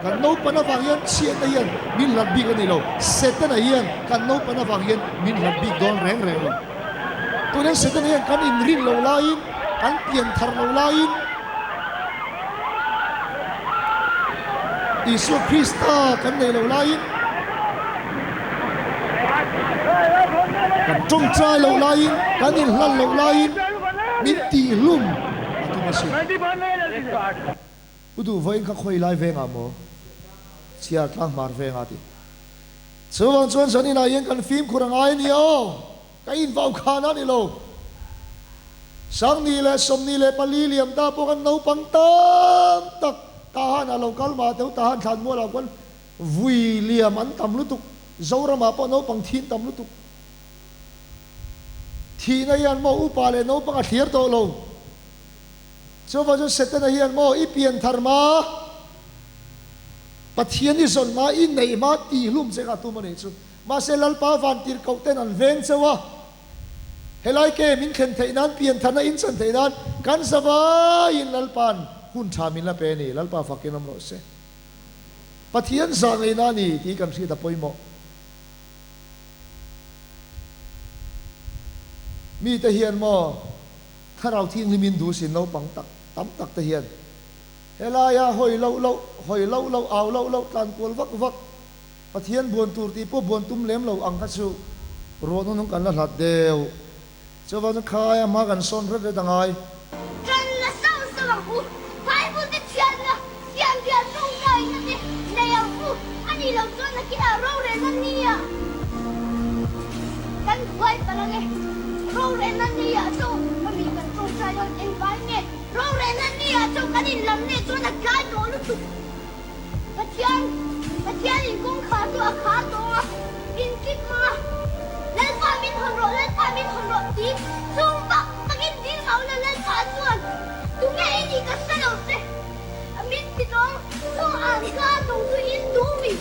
Kan naupan avang hian chhiatna hian min hlat bik a ni lo. Setana hian kan naupan avang hian min hlat bik dawn reng reng lo. Tunah hian Setana hian kan inrin lo laiin, kan pian thar lo laiin, Isua Krista kan neih lo laiin, kan tawngtai loh laiin, kan inhlan loh laiin min tihhlum a tum asin. U duh vawiin kha khawi lai vengah maw? Chhiar tlang hmar vengah ti. Chuvang chuan zan inah hian kan fimkhur a ngai a nia aw. Ka invau khan a ni lo. 24 liam ta pawh kan naupang tam tak Tahan ah lo kal mah teu Tahan thlan mual ah khuan vui liam an tam lutuk. Zoram ah pawh naupang thin tam lutuk. Thihna hian maw upa leh naupang a thlir tawh lo. Chuvang chuan Setana hian maw i pian thar hma, Pathian i zawn hma, i neih hma tihhlum che kha a tum a nih chu. Mahse Lalpa vantir koh ten an veng cheu a, helai ke min thlen theih nan, pian tharna in chan theih nan kan zavaiin Lalpa'n hun tha min la pe a ni. Lalpa fakin awm rawh se. Pathian zah ngeina a ni tih kan hriat a pawimawh. Mite hian maw Thlarau Thianghlimin duh sin naupang tak tam tak te hian helaia hawi loh loh, hawi loh loh, au loh loh, tlan kual vak vak, Pathian buan tur tih pawh buan tum lem lo ang kha chu ruah nunung kan la hlat deuh. Chuvang chuan khaia hma kan sawn ret ret a ngai. Kan la sauh sauh ang u. Bible te chhiatna, siambial tawngtaina te nei ang u. A nih loh chuan nakinah rorelna nia kan buai palh ang e. Rorelna nia chu ka mi kan tawngtai dawn engvai nge rorelna nia chu kan inlam leh chuan a tlai tawh lutuk. Pathian, Pathian in kawngkhar chu a khar tawh a, in kip mang a, Lalpa min hawn rawh, Lalpa min hawn rawh ti chung vak vakin dil ngau la Lalpa chuan, Tunge i nih ka hre lo che, min ti tawng, chung ang ka tawng chu in duh mi?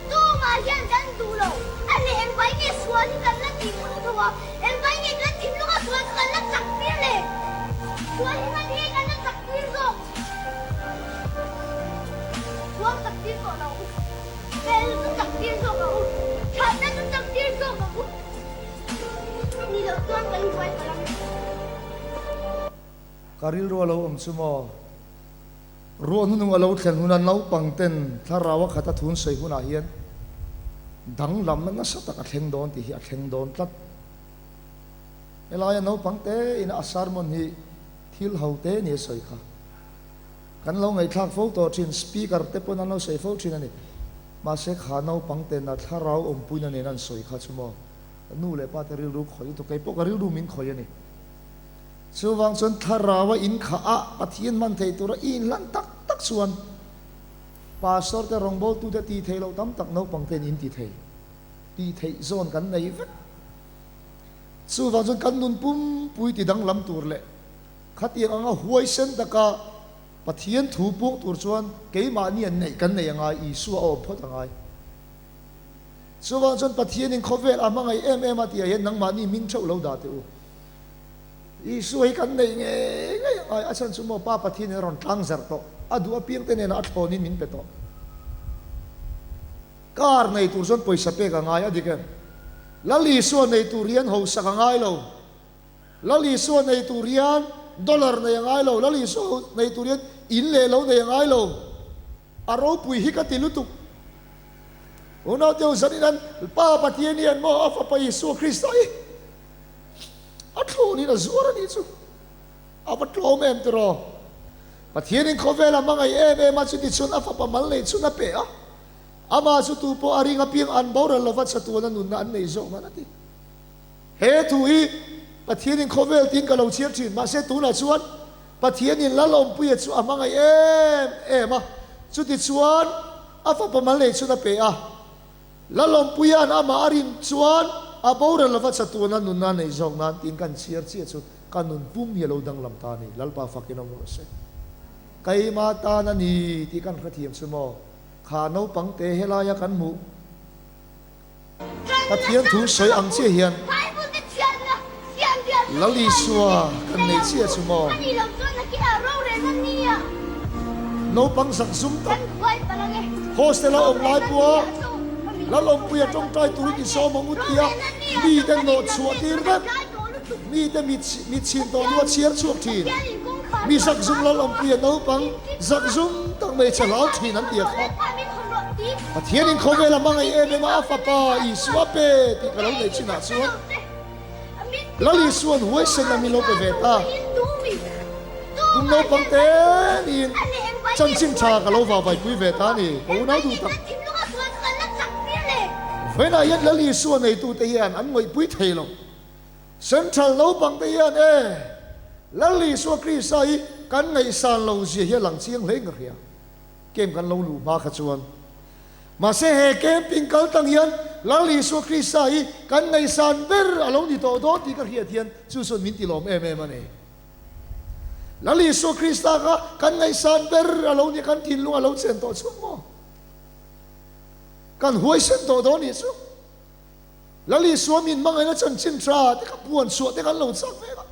Tumah hian kan duh lo, a leh engvai nge sual hi kan la tih tho tho a, engvai nge kan thinlunga sual chu kan la chak tir le? Sual hi ngan nge kan la chak tir zawk? Sual tak tir tawh lo u. Fel chu tak tir zawk ang u. Thatna chu tak tir zawk ang u. Ni loh chuan kan buai palh ang. Ka rilru a lo awm chu maw? Ruah hnunung a lo thlen huna naupang ten thlarau a khat a thun sawi hunah hian danglamna nasa tak a thleng dawn tih hi a thleng dawn tlat. Helaia naupang te ina a sermon hi Thil ho te ni a sawi kha. Kan lo ngaihthlak fo tawh thin, speaker te pawn an lo sawi fo thin a ni. Mahse kha naupang ten a thlarau awmpuina nen an sawi kha chu maw, nu leh pa te rilru khawih lutuk, kei pawh ka rilru min khawih a ni. Chuvang chuan thlarau a inkhah a, Pathian hman thei tura i inhlan tak tak chuan Pastor te rawngbawltu te tih theih loh tam tak naupang ten in ti thei, tih theih zawn kan nei vek. Chuvang chuan kan nun pumpui ti danglam tur leh khatiang anga huaisen taka Pathian thu puk tur chuan keimahni an neih kan nei a ngai, Isua a awm phawt a ngai. Chuvang chuan Pathianin khawvel a hmangaih em em a tihah hian nangmahni hming theuh lo dah teh u. Isua hi kan neih ngei ngei a ngai, a chhan chu maw Pa Pathianin a rawn tlang zarh tawh, a duh apiang te hnenah a thlawnin min pe tawh. Car nei tur chuan pawisa pek a ngai a dik em? Lal Isua nei tur hian hausak a ngai lo. Lal Isua nei tur hian dollar nei a ngai lo. Lal Isua nei tur hian in leh lo nei a ngai lo. A ropui hi ka ti lutuk. Unau te zanin an Pa Pathian hian maw a fapa Isua Krista hi a thlawnin a zuar a nih chu. A va tlawm em tiraw? Pathianin khawvel a hmangaih em em a, chutichuan a fapa mal neih chhun a pe a. Amah chu tu pawh a ring apiang an boral lova chatuana nunna an nei zawk nan a ti. He thu hi Pathianin khawvel tiin ka lo chhiar thin, mahse tunah chuan Pathianin Lalawmpuia chu a hmangaih em em a, chutichuan a fapa mal neih chhun a pe a. Lalawmpuia'n amah a rin chuan a boral lova chatuana nunna a nei zawk nan tiin kan chhiar chiah chu ka nun pum hi a lo danglam ta a ni. Lalpa fakin awm rawh se. Keimah tan a ni tih kan hrethiam chu maw? Kha naupang te helaia kan hmuh Pathian thu sawi ang chiah hian Lal Isua kan nei chiah chu maw? Naupang zakzum tak hostel a awm lai pawha Lalawmpuia tawngtai turin i sawm ang u tia mite nawh chhuah tir vek. Mite mit chhin tawh hnu a chhiar chhuak thin. Mi zakzum Lalawmpuia naupang zakzum tak mai chhe hlau thin an ti a kha. Pathianin khawvel a hmangaih em em a, a fapa Isua pe tih ka lo neih chinah chuan Lal Isua'n huaisen a min lo pe ve ta. Kum naupang te niin chanchin tha ka lo vavaipui ve ta a ni, ka unau duh tak. Vawiinah hian Lal Isua neitute hian an ngawihpui thei lo. Central naupang te hian e, Lal Isua Krista hi kan ngaihsan lo zia hi a lang chiang hle in ka hria. Camp kan lo luh hma kha chuan. Mahse he camping kal tang hian Lal Isua Krista hi kan ngaihsan ber a lo ni tawh dawn tih ka hriat hian chu chuan min tilawm em em a ni. Lal Isua Krista kha kan ngaihsan ber a lo ni a, kan thinlung a lo chen tawh chhung maw? Kan huaisen tawh dawn nih chu. Lal Isua min hmangaihna chanchin tha te kha puan chhuah te kan lo chak vek a.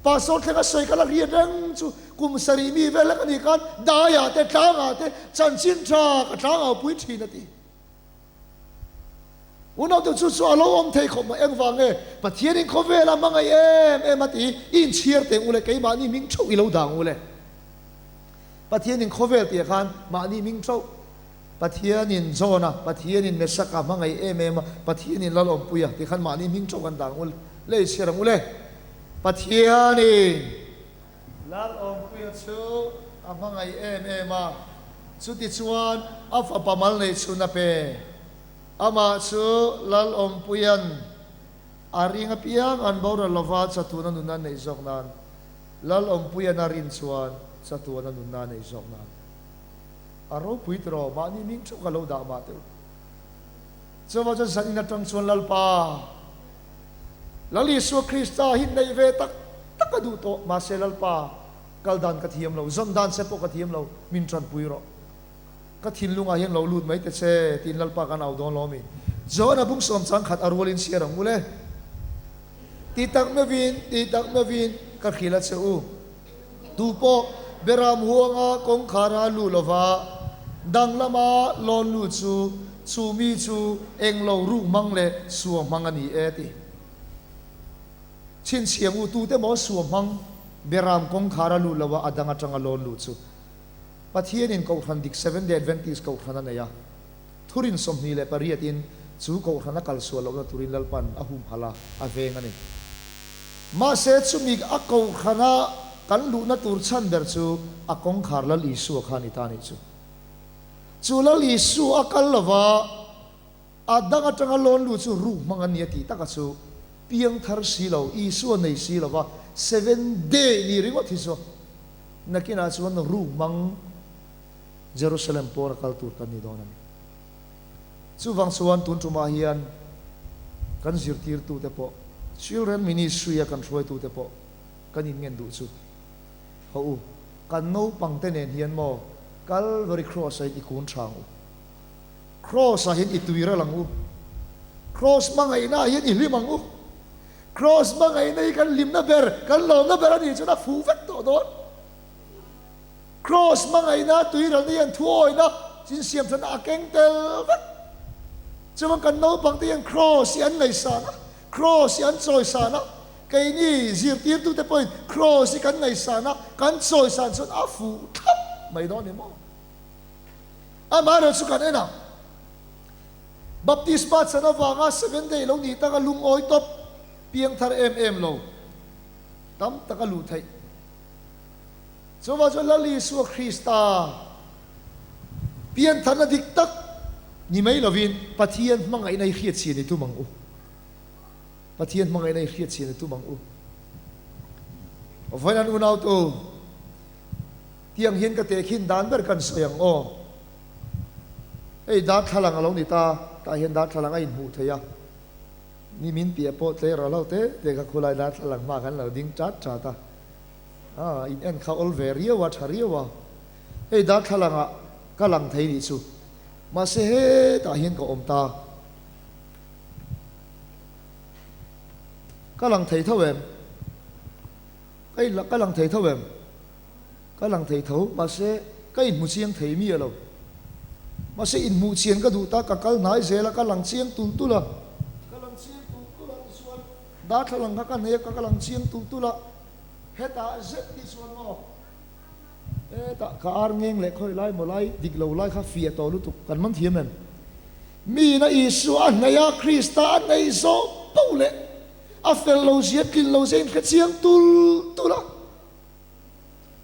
Pastor thlenga sawi kha la riat reng chu kum sarih mi vel lek a nih khan daiah te tlangah te chanchin tha ka tlangau pui thin a ti. Unaute chu chu a lo awm thei khawp mai. Engvang nge Pathianin khawvela hmangaih em em a ti i inchhiar teh u le, keimahni hming theuh i lo dang u le. Pathianin khawvel tih ah khan mahni hming theuh, Pathianin Jona, Pathianin Mesaka hmangaih em em a, Pathianin Lalawmpuia tih khan mahni hming theuh kan dang u le, inchhiar ang u le. Pathianin Lalawmpuia chu a hmangaih em em a, chutichuan a fapa mal neih chhun a pe. Amah chu Lalawmpuia'n a ring apiang an boral lova chatuana nunna neih zawk nan, Lalawmpuia'n a rin chuan chatuana nunna neih zawk nan. A ropui tiraw, mahni hming theuh ka lo dah mah teuh. Chuvang chuan zanin atang chuan Lalpa, Lal Isua Krista hi neih ve tak tak a duh tawh, mahse Lalpa, kal dan ka thiam lo, zawn dan che pawh ka thiam lo, min tanpui rawh. Ka thinlungah hian lo lut mai ta che, tiin Lalpa kan au dawn lo a mi? Johana bung sawm chang khat a rualin chhiar ang u le. Ti tak meuhin, ti tak meuhin ka hrilh a che u. Tu pawh Beram huanga kawngkhara luh lova danglama lawn lut chu, chu mi chu englo ruk hmang leh sua hmang a ni e ti. Chhinchhiang u tute maw sua hmang Beram kawngkhara luh lova a dang atanga lawn luh chu. Pathianin Kohhran dik Seventh Day Adventist Kohhran a nei a, thurin 28 in chu Kohhran a kalsual lohna turin Lalpan a humhalh a, a veng a ni. Mahse chumi a Kohhrana kan luhna tur chhan ber chu a kawngkhar Lal Isua kha a ni ta a nih chu. Chu Lal Isua a kal lova a dang atanga lawn lut chu ruk hmang a ni a tih taka chu piangthar si lo, Isua nei si lova Seventh Day ni ringawt hi chu Nakinah chuan ruk hmang Jerusalem pawn a kal tur kan ni dawn a ni. Chuvang chuan tun tumah hian kan zirtirtute pawh, Children Ministry a kan hruaitute pawh kan inngen duh chu, Haw u, kan naupangte nen hian maw Calvary Cross-ah hian i kun tha ang u. Cross-ah hian i tui ral ang u. Cross hmangaihnaah hian i hlim ang u. Cross hmangaihna hi kan hlimna ber, kan lawmna ber a nih chuan a fuh vek tawh dawn. Cross hmangaihna tuiralna hian thuawina chinsiam thatna a keng tel vek. Chuan kan naupang te hian Cross hi an ngaihsan a, Cross hi an chawisan a, keini zirtirtute pawhin Cross hi kan ngaihsan a, kan chawisan chuan a fuh thlap mai dawn ni maw? Amaherawhchu chu kan en ang. Baptisma chan avanga Seventh Day lo nih taka lungawi tawp piangthar em em lo tam tak a luh theih. Chuvang chuan Lal Isua Krista piantharna dik tak ni mai lovin Pathian hmangaihna hi hriatchhian i tum ang u. Pathian hmangaihna hi hriatchhian i tum ang u. Vawiin an unautu tiang hian ka tehkhin dan ber kan sawi ang aw. Hei darthlalang a lo ni ta, tah hian darthlalang a inhmuh theih a, ni min piah pawh tlei ro lo te te kha khulai darthlalang hma khan lo ding chat chat a, ah in en kha awl ve riau a, tha riau a, hei darthlalang ah ka lang thei nih chu, mahse hetah hian ka awm ta, ka lang thei tho em? Ka lang thei tho em? Ka lang thei tho, mahse. ka inhmu chiang thei miah lo. Mahse inhmuh chian ka duh ta, ka kal hnai zel a, ka lang chiang tulh tulh a. Ka lang chiang tulh tulh a tichuan darthlalang kha ka nei a, ka lang chiang tulh tulh a. Hetah zet hi chuan maw hetah ka ar ngeng leh khawi lai maw lai dik lo lai kha fiah tawh lutuk kan man thiam em? Miin a Isua a hnaih a, Krista a hnaih zawh poh leh a fel lo zia tlin lo zia inhre chiang tulh tulh a.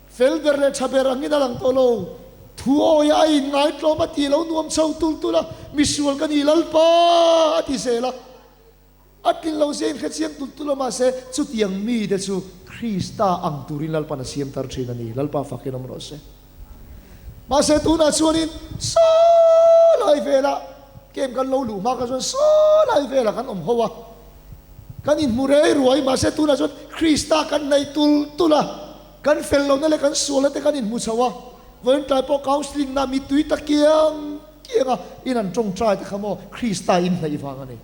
Fel ber leh tha ber angin a lang tawh lo. Thu awia a inngai tlawm a tih lo nuam chho tulh tulh a, misual ka ni Lalpa a ti zel a. A tlin lo zia inhre chiang tulh tulh a, mahse chutiang mite chu Krista ang turin Lalpan a siam tar thin a ni. Lalpa fakin awm rawh se. Mahse tunah chuanin saw lai velah camp kan lo luh hma kha chuan saw lai velah kan awm ho a, kan inhmu rei ruai, mahse tunah chuan Krista kan hnaih tulh tulh a, kan fel lohna leh kan sualna te kan inhmu chho a, vawiin tlai pawh counselling na mittui ta kiang kiang a in an tawngtai te kha maw Krista in hnaih vang a ni.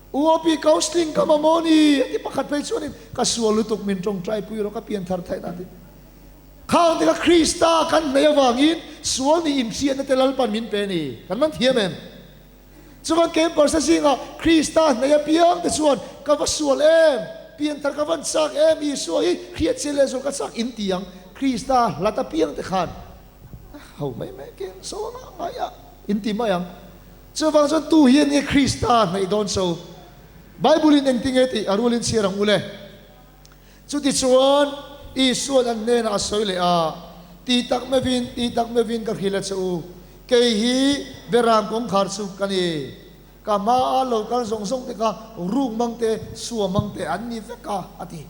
UOP counselling ka mamawh ni a ti pakhat phei chuanin ka sual lutuk min tawngtai pui rawh ka pian thar theih nan ti. Khang tikah Krista kan hnaih avangin sual nih inhriatna te Lalpan min pe a ni. Kan man thiam em? Chuvan campers te zingah Krista hnaih apiang te chuan ka va sual em? Pianthar ka van chak em? Isua hi hriat chian leh zual ka chak in ti ang. Krista hlat apiang te khan ho mai mai keng so anga ngai a in ti mai ang. Chuvang chuan tu hian nge Krista hnaih dawn so? Bible in engtinge tih a rualin chhiar ang u le. Chutichuan, Isua'n an hnenah a sawi leh a, Ti tak meuhin, ti tak meuhin ka hrilh a che u, kei hi Beram kawngkhar chu ka ni. Ka hmaa lo kal zawng zawng te kha ruk mang te, sua mang te an ni vek a, a ti.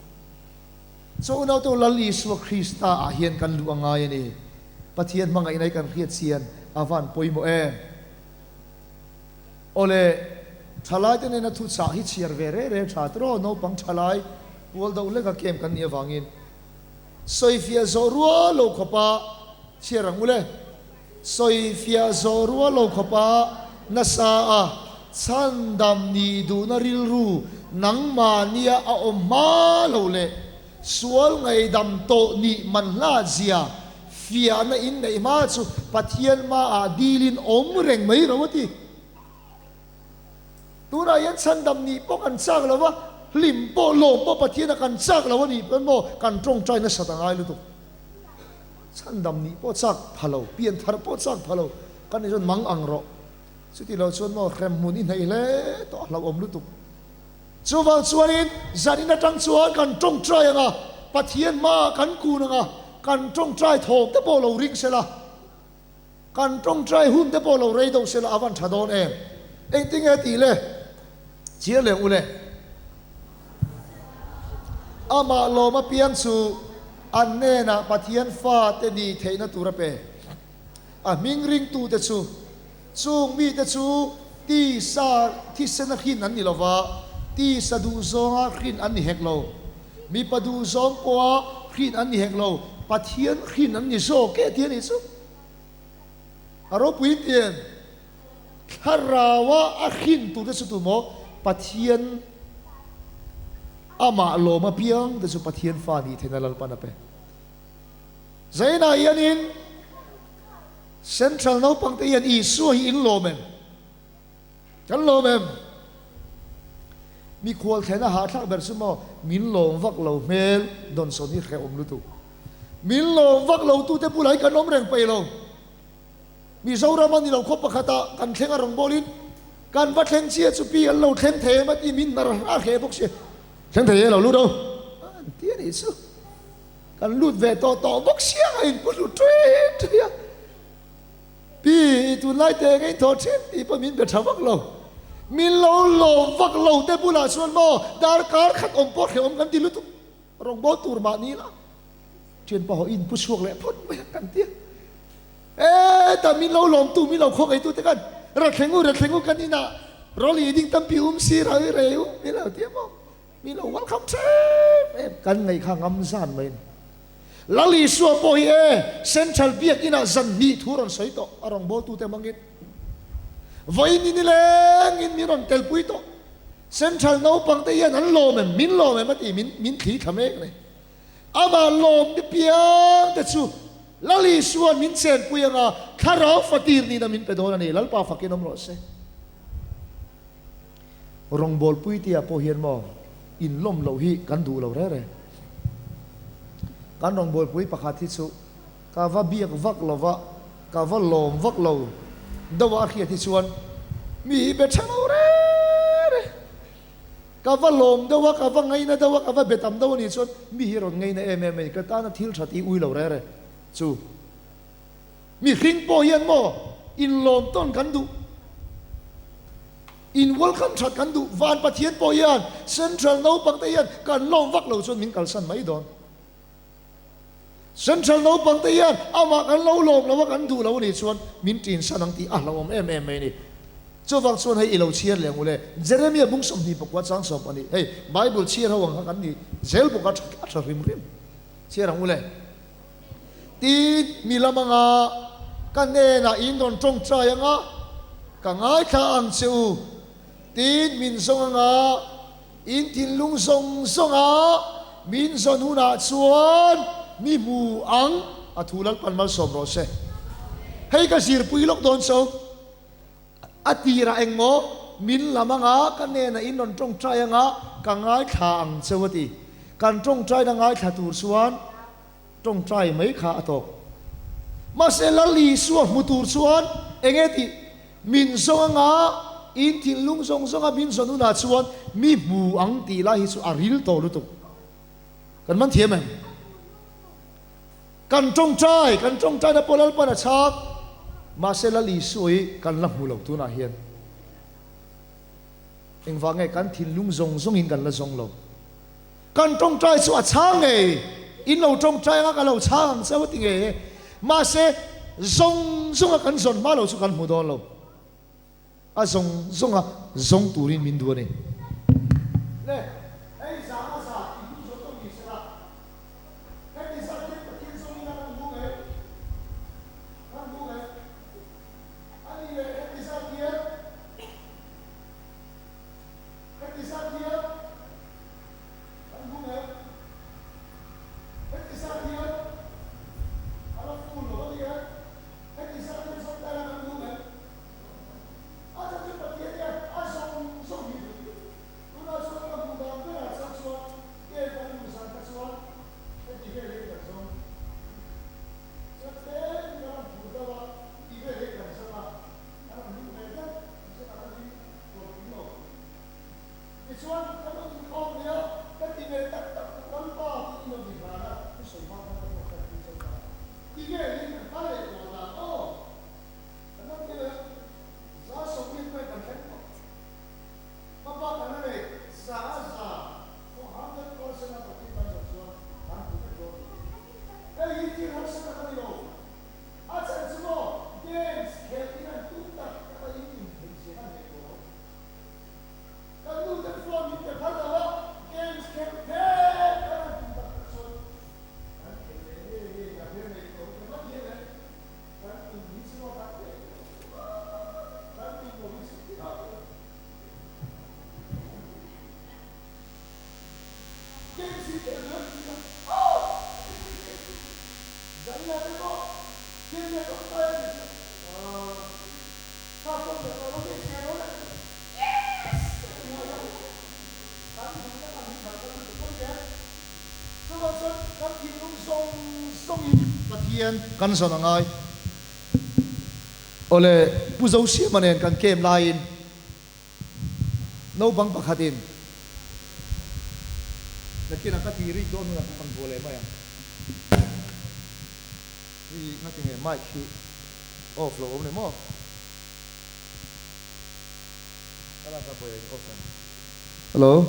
Chaw unaute u, Lal Isua Krista ah hian kan luh a ngai a ni. Pathian hmangaihna hi kan hriat chian a van pawimawh em? Awle, thalaite nena thuchah hi chhiar ve reh reh tha tiraw, naupang thalai pual deuh hlek a kem kan nih avangin sawifiah zawh rual lo khawpa chhiar ang u le. Sawifiah zawh rual lo khawpa nasa a chhandam nih duhna rilru nangmahnia a awm hma lo leh sual ngaihdam tawh nih man hlat zia Fiahna in neih hma chu Pathian hmaah dilin awm reng mai ro a ti. Tunah hian chhandam nih pawh kan chak lo va, hlim pawh lawm pawh Pathiana kan chak lo a nih pawn maw kan tawngtai nasat a ngai lutuk. Chhandam nih pawh chak pha lo, pianthar pawh chak pha lo kan nih chuan mang ang rawh. Chuti lo chuan maw hremhmun i hneih hle tawh a hlauhawm lutuk. Chuvang chuanin zanin atang chuan kan tawngtai ang a, Pathian hmaah kan kun ang a, kan tawngtai thawm te pawh lo ring sela, kan tawngtai hun te pawh lo rei deuh sela a van tha dawn em? Engtinge tih le? Chiar leh ule. Amah lawm apiang chu an hnenah Pathian fate nih theihna tur a pe. A hming ringtute chu Chung mite chu tisa thisena hrin an ni lo va, tisa duhzawnga hrin an ni hek lo. Mipa duhzawng pawha hrin an ni hek lo, Pathian hrin an ni zawk e tih a nih chu. A ropui tian Thlaraua a hrin turte chu tumaw Pathian amah lawm apiang te chu Pathian fa nih theihna Lalpan a pe. Zainah hianin. Central naupang te hian Isua hi in lawm em? Kan lawm em? Mikhual thlen a hahthlak ber chu maw min lawm vak lo hmel dawnsawn hi hrehawm lutuk. Min lawm vak lo tute bulah hi kan awm reng peih lo. Mizoram a ni lo khaw pakhatah kan thleng a rawn bawlin kan va thleng chiah chu pi an lo thleng thei em a ti min hnar a hreh bawk si. Thleng thei e lo lut o an ti a nih chu. Kan lut ve tawh tawh bawk sia a inpu lut ṭui ṭui a. Pi, i tunlai te eng a inthawh ṭhin tih pawh min be ṭha vak lo. Min lo lawm vak lo te bulah chuan maw darkar khat awm pawh hrehawm kan ti lutuk. Rawngbâwl tur mah ni la ṭhian pawh i inpu chhuak leh phawt mai ang kan ti a. E ta min lo lawmtu min lo khaw ngeitu te khan Rathleng u, Rathleng u kan inah rawli ding tampi um si rau i rei u min lo ti a maw. Mi lo welcome ṭhem em kan ngaih kha ngam zan mai a ni. Lal Isua pawh hi e Central Biak Inah zan hnih thu rawn sawi tawh a rawngbawltute hmangin vawiin ni nilengin min rawn telpui tawh. Central naupang te hian an lawm em min lawm em a ti min min thli thla mek a ni. Amah lawm te piang te chu. Lal Isua'n min chenpui anga thlarau fatir nihna min pe dawn a ni. Lalpa fakin awm rawh se. Rawngbawlpui tihah pawh hian maw inlawm loh hi kan duh lo reng reng. Kan rawngbawlpui pakhat hi chu ka va biak vak lo va, ka va lawm vak lo deuh a hriat hi chuan mi hi be tha lo reng reng. Ka va lawm deuh a, ka va ngaina deuh a, ka va be tam deuh a nih chuan mi hi rawn ngaina em em a ni. Ka tana thil that i ui lo reng reng chu. Mihring pawh hian maw inlawm tawn kan duh, in welcome that kan duh. Van Pathian pawh hian Central naupang te hian kan lawm vak lo chuan min kalsan mai dawn. Central naupang te hian amah kan lo lawm lo a, kan duh lo a nih chuan min ṭinsan ang tih a hlauhawm em em mai a ni. Chuvang chuan hei i lo chhiar leh ang u le. Jeremia bung 24 chang 12, hei Bible chhiar ho ang kha kan ni zel bawk a, a ṭha hrim hrim. Chhiar ang u le. Tin, mi lam anga ka hnenah in rawn ṭawngṭai anga ka ngaithla ang che u. Tin, min zawng anga In thinlung zawng zawnga min zawn hunah chuan mi hmu ang a thu Lalpan malsawm rawh se. Hei ka zirpui lawk dawn cho. A tirah engmaw min lam anga ka hnenah in rawn tawngtai anga ka ngaithla ang cheu a ti. Kan tawngtaina ngaithla tur chuan tawngtai mai kha a tawk. Mahse Lal Isua hmu tur chuan enge tih? Min zawng anga in thinlung zawng zawnga min zawn hunah chuan mi hmu ang tih lai hi chu a ril tawh lutuk. Kan man thiam em? Kan tawngtai, kan tawngtaina pawh Lalpan a chhak, mahse Lal Isua hi kan la hmu lo tunah hian. Engvah nge kan thinlung zawng zawngin kan la zawng lo? Kan tawngtai chu a chhang ngei, in lo tawngtai anga ka lo chhang ang cheu a ti ngei e. Mahse, zawng zawnga kan zawn hma lo chu kan hmu dawn lo. A zawng zawnga zawng turin min duh a ni. Le, hei zan a zan i hmu zawng tawh ni sela, heti zat hian Pathian zawngin a kan hmu ngei, kan hmu ngei. A ni le, heti zat hian, heti zat hian, Kan hmu em? Heti zat hian a la full lo a ni e. Heti zat hian zawng taila kan hmu em? A chhan chu Pathian hian a zawng zawng hi duh. Tunah chuan ka hmuh dan berah chang chuan game kan hmuh zan kha chuan heti vel hian kan zawng. Chuan tlem in kan rawn phur deuh a, heti vel hian kan zawng a, kan rawn hlim ve deuh, mahse kan la hlim hlawhtling lo. Tichuan, ka lo inkhawm leh a, ka ti ve tak tak tu Lalpa tiin rawn inhlan a, thusawi hma khan ka tawngtai pui chauh ta. Ti velin kan kal leh tawh dan aw. Kan lo ti leh, 80% pawhin kan thleng tawh. Ka pa kan la nei, za a za, 100% a Pathian kan zawh chuan kan hmu vek dawn. Hei hi thil harsa tak a ni lo. A chhan chu maw, games khelh in an tum tak tak a in intheih zia kan ngaihtuah lo. Kan nu te phone min pe phal lo a, games khelh phet kan han tum tak tak chuan kan khelh leh nge nge kan hre nei tawh ka hman hian eh kan tum hi chu a kan nei tawh kan tum lo hi chu ti a games hi khelh duh ti a oh zan la te pawh game leh tawng tai a ni chuan ah kha phone leh tawh lo games khelh lo leh Yes! Ka ti ngai lo. Kan duhna ang hi kan kal lutuk pawn nia. Chuvang chuan kan thinlung zawng zawngin Pathian kan zawn a ngai. Awle, Pu Zosiama nen kan kem laiin naupang pakhatin nakinah ka ti rik dawn hunah ka rawn vuah leh mai ang. Hei ngatinge mic hi off lo awm ni maw? Hello.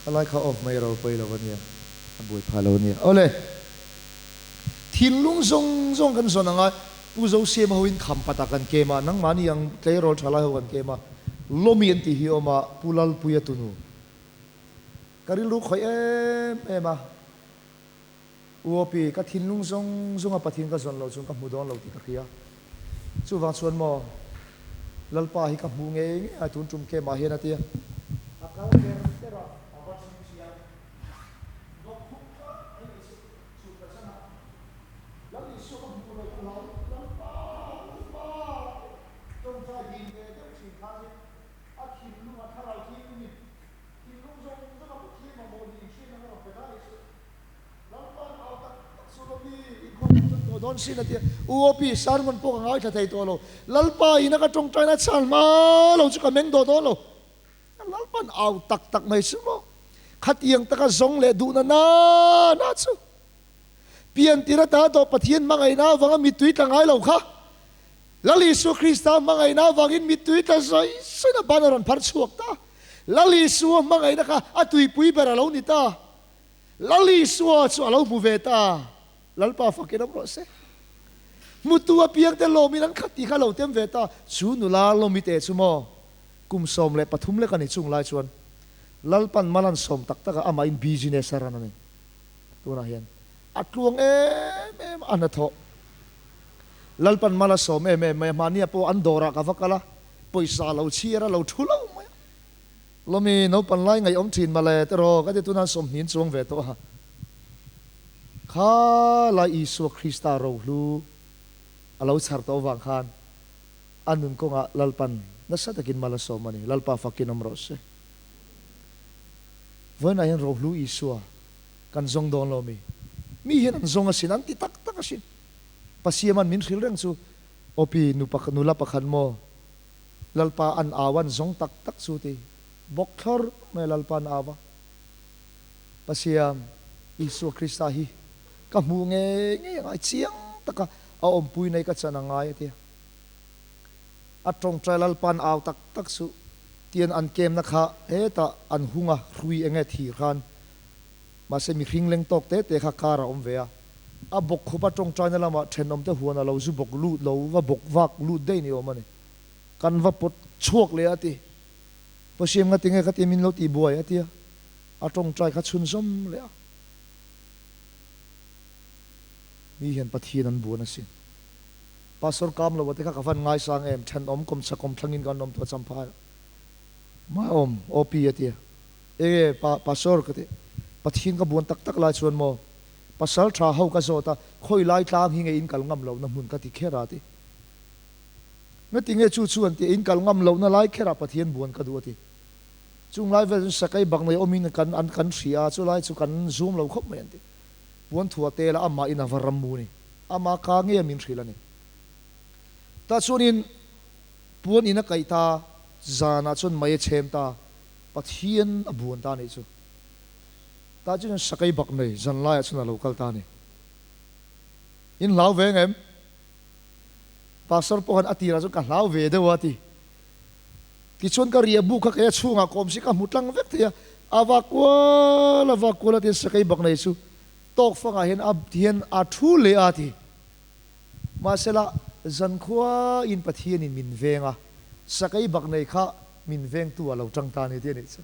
Khalai kha off mai ro pawi lo ania, a buai phah lo ania. Awle, thinlung zawng zawng kan zawn anga Pu Zosiama ho in kham pat ah kan kem a, nangmahni ang tleirawl tha lai ho kan kem a, Lawmi an tih hi awm a, Pu Lalpuia tunu. Ka rilru khawih em em a. UOP, Ka thinlung zawng zawnga Pathian ka zawn loh chuan ka hmu dawn lo tih ka hria. Chuvang chuan maw, Lalpa hi ka hmu ngei ngei a, tun tum kemah hian a ti a. A kal ker ker a. a, a va ṭhingṭhi a, bawk khup tlat mai ni chu chhut ka chan a. Lal Isua ka hmuh loh ka hlau Lalpa, Lalpa tih ṭawngṭai din ve deuh ṭhin khan hi a thinlung a thlarau thianghlimin thinlung zawng zawng a Pathian mamawh ni inhriatna ka rawn pe ta ni chu. Lalpa'n au tak tak chu lo mi inkhawm ang tak tawh dawn sin a ti a. UOP sermon pawh ka ngaithla thei tawh lo. Lalpa ina ka tawngtaina chhan hma lo chu ka meng dawh dawn lo. Lalpa'n au tak tak mai chu maw? Khatiang taka zawng leh duhna na na chu pian tir ata tawh Pathian hmangaihna avanga mittui tla ngai lo kha Lal Isua Krista hmangaihna avangin mittui tla sawi sawiin a ban a rawn phar chhuak ta. Lal Isua hmangaihna kha a tuipui ber a lo ni ta. Lal Isua chu a lo hmu ve ta, Lalpa fakin awm rawh se. Hmutu apiangte lawmin an khat tih kha a lo tem ve ta. Chu nula lawmi teh chu maw, kum 13 lek a ni chung lai chuan Lalpan mal an sawm tak tak a, amahin business a run a ni. Tunah hian a tluang em em a hnathawh. Lalpan mal a sawm em em mai a, mahnia pawh an dawrah ka va kal a, pawisa lo chhiar a lo thu lo mai a. Lawmi, naupan lai ngaihawm thin male te rawh ka ti tuna sawmhnin chuang ve tawh a. Kha lai Isua Krista rohlu a lo chhar tawh avang khan a nun kawngah Lalpan nasa takin mal a sawm a ni. Lalpa fakin awm rawh se. Vawiinah hian rohlu Isua kan zawng dawn lo mi? Mi hian an zawng asin, an ti tak tak asin. Pasiaman min hrilh reng chu, Awpi, nu nula pakhat maw? Lalpa an au an zawng tak tak chu ti bawk thlawr mai Lalpa an au a. Pasiam Isua Krista hi ka hmuh ngei ngei a ngai chiang taka a awmpui nei ka chan a ngai a tia. A tawngtai Lalpa an au tak tak chu tian an kemna kha hetah an hung a hrui enge thir khan mahse mihring leng tawk te te kha kar a awm ve a. A bawk khup a tawngtaina lamah thenawmte huan a lo zu bawk lut lo va bawk vak lut daih ni awm a ni. Kan va pawt chhuak leh a ti. Pawsiam nga tinge ka ti min lo tih buai a tia. A tawngtai kha chhunzawm leh a. Mi hian Pathian an buan asin. Pastor Kamlo a te kha ka van ngaisang em, thenawm kawmchhak kawmthlangin kan awm tawh champhai a. Maawm, OP a tia. Enge pa Pastor ka ti. Pathian ka buan tak tak lai chuan maw Pasal tha ho ka zawt a, khawi lai tlang hi nge in kal ngam lohna hmun ka ti kher a ti. Ngati nge chu chu an ti a, in kal ngam lohna lai kher ah Pathian buan ka duh a ti. Chung lai vel chu sakai bak nei awmin kan an kan hria a, chu lai chu kan zum lo khawp mai an ti. Puan thua tel a amah in a va ram mu ni. Ama ka nge min hrilh a ni. Tah chuanin puan in a kaih ta, zanah chuan mei a chhem ta, Pathian a buan ta a nih chu. Tah chuan sakei bak nei zan laiah chuan a lo kal ta a ni. In hlau ve ngem? Pastor pawh khan a tirah chuan ka hlau ve deuh a ti. Tichuan ka riah bu kha kei a chhungah ka awm si ka hmu tlang vek thei a, a va kual a va kual a tiin sakei bak nei chu tawk fangah hian a hian a thu leh a ti. Mahsela zankhua in Pathianin min veng a, sakei bak nei kha min vengtu a lo tang ta a ni ti a nih chu.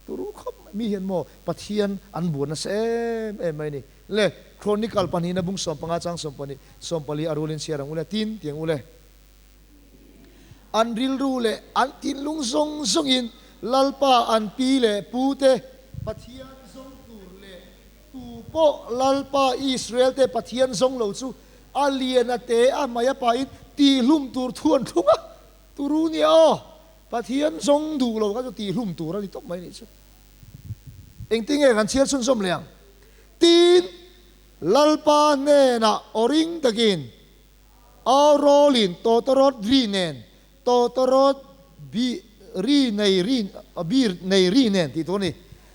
Turu khawp mai. Mi hian maw Pathian an buan nasa em em mai ni. Le Chronicle pahnihna bung 15 chang 12 14 a rulin chhiar ang u le, tin ti ang u le. An rilru leh an thinlung zawng zawngin Lalpa an pi leh pu te Pathian zawng tur leh tu pawh Lalpa Israel te Pathian zawng lo chu a lian a te a hmai a pahin tihlum tur thu an thlung a. Turu nia aw! Pathian zawng duh lo kha chu tihhlum tur a ni tawp mai nih chu. Engtin nge kan chhiar chhunzawm leh ang? Tin, Lalpa hnenah aw ring takin au rawlin tawtawrawt ri nen, tawtawrawt bi ri nei ri bir nei ri nen tih tur a ni.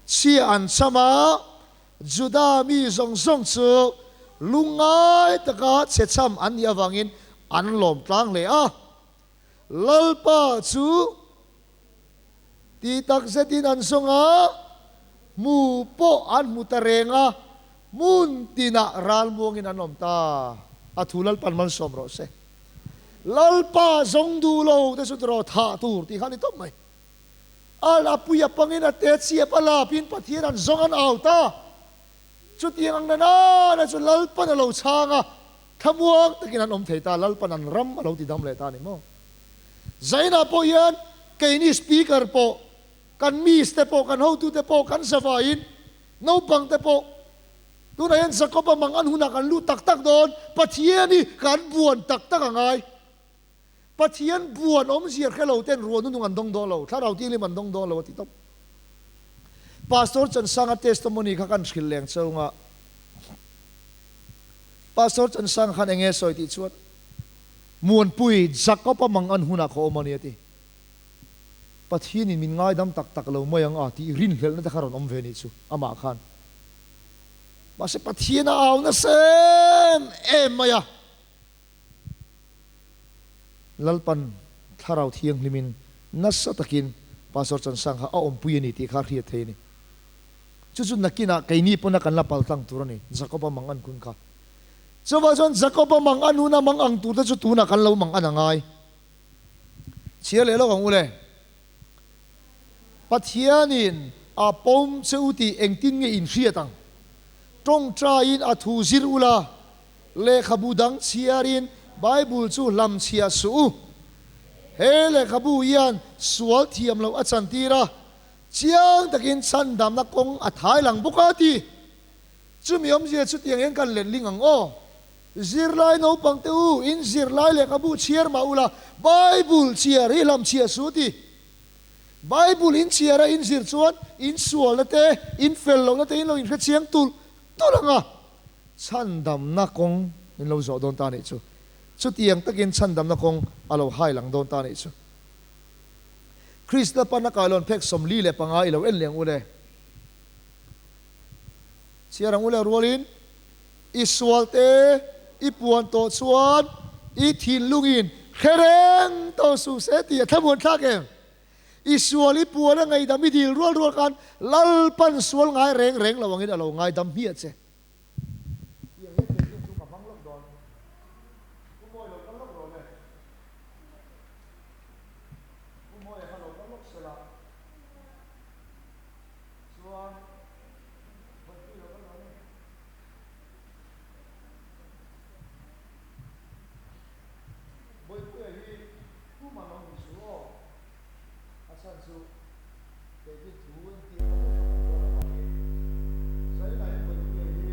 Chhia an cham a, Juda mi zawng zawng chu lungngai taka chhecham an nih avangin an lawm tlang hle a. Lalpa chu ti tak zetin an zawng a, hmu pawh an hmu ta reng a, hmun tinah ralmuangin an awm ta. A thu Lalpa'n malsawm rawh se. Lalpa zawng duh lo te chu tiraw thah tur tih kha a ni tawp mai. A la pui a pangin a te chiap a lapin Pathian an zawng an au ta. Chutiang ang nana na chu Lalpa'n a lo chhang a, Thlamuang takin an awm thei ta, Lalpan an ram a lo ti dam leh ta a ni maw? Zainah pawh hian keini speaker pawh Kan miss te pawh, kan hotute pawh, kan zavaiin, naupang te pawh, tunah hian Jakob-a mang an hunah kan lut tak tak dawn, Pathian hi kan buan tak tak a ngai. Pathian buan awmzia hre lo ten ruahnu nung an dawng dawn lo, thlarau tihlim an dawng dawn lo a ti tawp. Pastor Chansanga testimony kha kan hrilh leng chunga Pastor Chansanga khan enge sawi tih chuan Muanpui Jakob-a mang an hunah ka awm a ni a ti. Pathianin min ngaidam tak tak lo mai ang a tih rinhlelhna te kha rawn awm ve nih chu amah khan. Mahse Pathian a au nasa em em mai a. Lalpan Thlarau Thianghlimin nasa takin Pastor Chansang kha a awmpui a ni tih kha a hriat thei a ni. Chu chu nakinah keini pawna kan la pal tlang tur a ni, Jakoba mang an hun kha. Chuvang chuan Jakoba mang an huna mang ang turte chu tunah kan lo mang an a ngai. Chhiar leh lawk ang u le. Pathianin a pawm che u tih engtin nge in hriat ang? Tawngtaiin a thu zir ula, lehkhabu dang chhiarin Bible chu hlam chhiah suh u. He lehkhabu hian sual thiam loh a chantir a, chiang takin chhandamna kawng a thai lang bawk a ti. Chumi awmzia chutiang hian kan letling ang aw. Zirlai naupang te u, in zirlai lehkhabu chhiar mah ula, Bible chhiar hi hlam chhiah su ti. Bible in chhiar a in zir chuan in sualna te, in fel lohna te in lo inhre chiang tulh tulh ang a, chhandamna kawng in lo zawh dawn ta nih chu. Chutiang takin chhandamna kawng a lo hai lang dawn ta nih chu. Krista pana kailawn phek 45 i lo en leh ang u le. Chhiar ang u le rualin. I sualte i puan tawh chuan i thinlungin hre reng tawh suh se tih a thlamuan thlak em? I sual i puan a ngaihdam i dil rual rual khan Lalpan sual ngai reng reng lo angin a lo ngaidam hmiah che. Tiang hian kei chu ka hmang lawk dawn. Pu Mawi lo kal lawk rawh le. Pu Mawia kha lo kal lawk sela chuan Vaipui lo kal rawh le. Bawipuia hi tuman lo hmu suh aw, a chhan chu kei hi thu entir ka ber kha kan dawn avangin Zaina hian Bawipuia hi.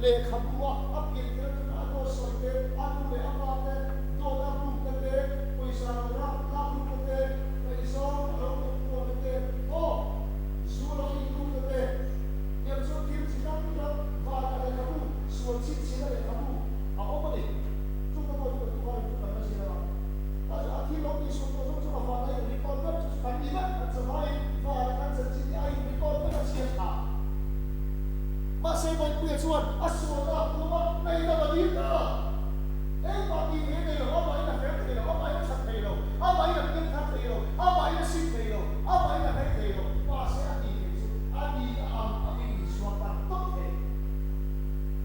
Lehkhabu a a pian tir atanga a dawt sawi te, a nu leh a pa te dawt a bukna te, pawisa lo rak lak rukna te, ngaihzawng a lo kawp kualna te, aw, zu lo in rukna te, tiang chuan thil chi hrang hrang vanah lehkhabu, sual chhinchhiahna lehkhabu a awm a ni. Chungte pawh chu kan tukah rin chu kan la zir ang a. A thil lo tihsual tawh zawng zawng a vanah in record vek chu chu kan ni vek, kan zavaiin vanah kan chanchin hi a in record vek a chhiat tha. Mahse Bawipuia chuan a sualna a pum a, ngaihdam a dil ta. Engmah tih theih a nei lo, amahin a fel thei lo, amahin a that thei lo, amahin a piang thar thei lo, amahin a sim thei lo, amahin a hlei thei lo. Mahse a tih theih chu a nihna ang angin Isua tan tawp thei.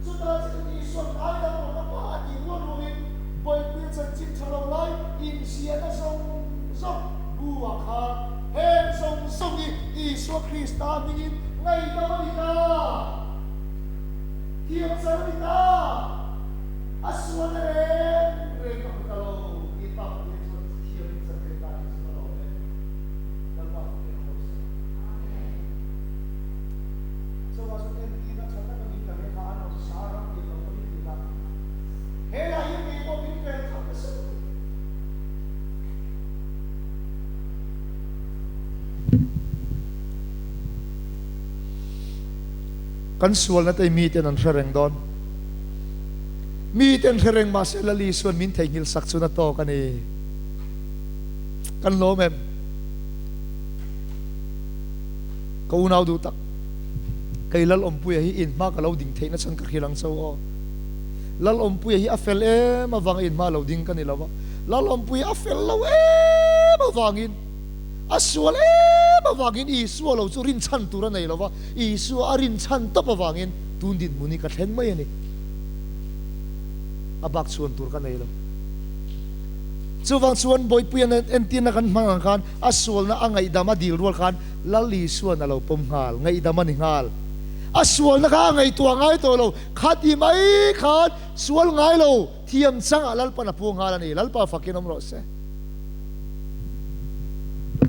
Chutah chiah chuan Isua'n ngaidam rawh ka pa a tih rual rualin Bawipuia chanchin tha lo lai inziahna zawng zawng bu ah khan heng zawng zawng hi Isua Krista hmingin ngaihdam a ni ta, thiam char a ni ta, a sualna reng reng ka hmu ta lo tih Pa Pathian chuan thiamin chan ve ta tih chu ka lawm e. Lalpa fakin a rawh se. Chuvang chuan entirna tha tak a min ka lehkha an awm sa ram pian lo ka min ti ta. He lah hian kei pawh min vel khat nasa lutuk. Kan sualna te miten an hre reng dawn. Miten hre reng mahse Lal Isuan min theihnghilh sak chun a tawk a ni. Kan lawm em? Ka unau duh tak, kei Lal Awmpuia hi inhma ka lo ding theihna chhan ka hrilh ang cho aw. Lal Awmpuia hi a fel em avanga inhma lo ding ka ni lo va, Lal Awmpuia a fel lo em avangin, a sual em avangin Isua lo chu rinchhan tur a nei lo va, Isua a rinchhan tawp avangin tun dinhmun hi ka thleng mai a ni. A bak chhuan tur ka nei lo. Chuvang chuan Bawipuia entirna kan hmang ang khan a sualna a ngaihdam a dil rual khan Lal Isua'n a lo pawm nghal, ngaihdam a ni nghal. A sualna kha a ngaihtuah ngai tawh lo, khati mai khan sual ngai lo. Thiam changah Lalpan a pu nghal a ni. Lalpa fakin awm rawh se.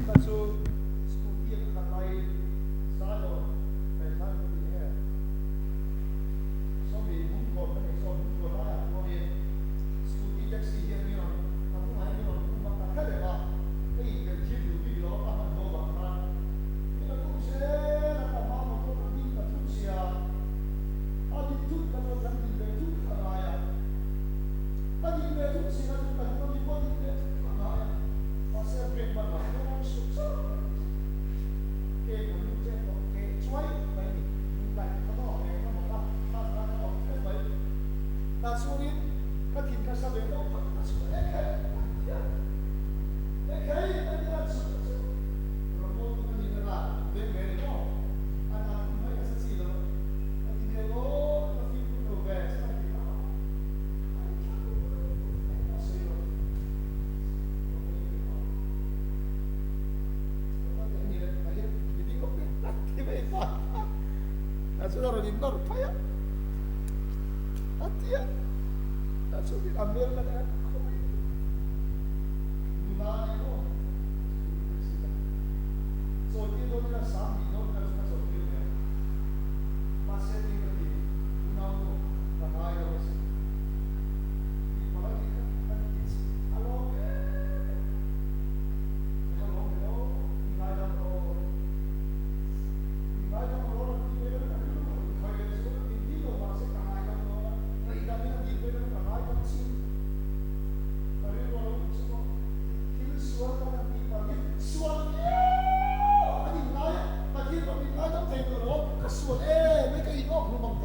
Kha chu scooty a ka khalh laiin Zion Ngaihthla ka ti nge? Sawmi Hmungkawn ka nei sawn Hmungkawn laiah chuangin scooty taxi hian min rawn ka hnungah hian min rawn um a, ka hre reng a, ka inpelh thil duh bik lo a, ka hmanhmawh vang khan min rawn um zel a, ka hma motor ka ding ka thut sia. A dik thut ka chuan kan din ve thut kha ngai a, ka din ve thut sin a chu ka hnung ami pawh din ve thut kha ngai a, mahse a brake hman lo hnung sut chauh mai a ni. Ke kan lut ṭep tawh, ke chuai mai a ni, min kai ta kha maw eng emaw kha kha khan a awm ṭep mai. Tah chuanin ka thin kha sa ve deuh phawt a chhuah e khei a ti a, e khei a ti a chhuah chu rawn mawi tu ka nih na kha veng ve ni maw a tan tum mai ka sa chi lo. Ka ti deuh aw, ka fimkhur lo ve, chuan ti ta a in thla tum engmah sawi lo. Ka hawi ve ta. Ka kal leh a ni le, ka hian mi ding lawk teh a ti mai ta. Tah chuan a rawn in nawr phai a, a ti a, tah chuan a hmel ka leh a, ka khaw mai. Nula nen aw, Chawitir dawn ila 2000 dawn vel chu ka chawitir ve ang. Mahse tin ka ti, unau nu ka ngai lo asin. Tih palh a tih kha ka ti chi a lawm em em. Ka va lawm ve aw, mi ngaidam rawh aw. Mi ngaidam rawh rawn ti ve ka rilru a rawn khawi leh chu min dil lo mahse ka ngaidam dawn a, ngaihdam in a dil ve ka ka ngaidam chin. Ka rilru a lo awm chu maw, thil sual kan han tih palh hi sual viau a kan inngai a. Pathian pawh min ngaidam thei tawh lo a, ka sual em mai, ka inawk hlum ang.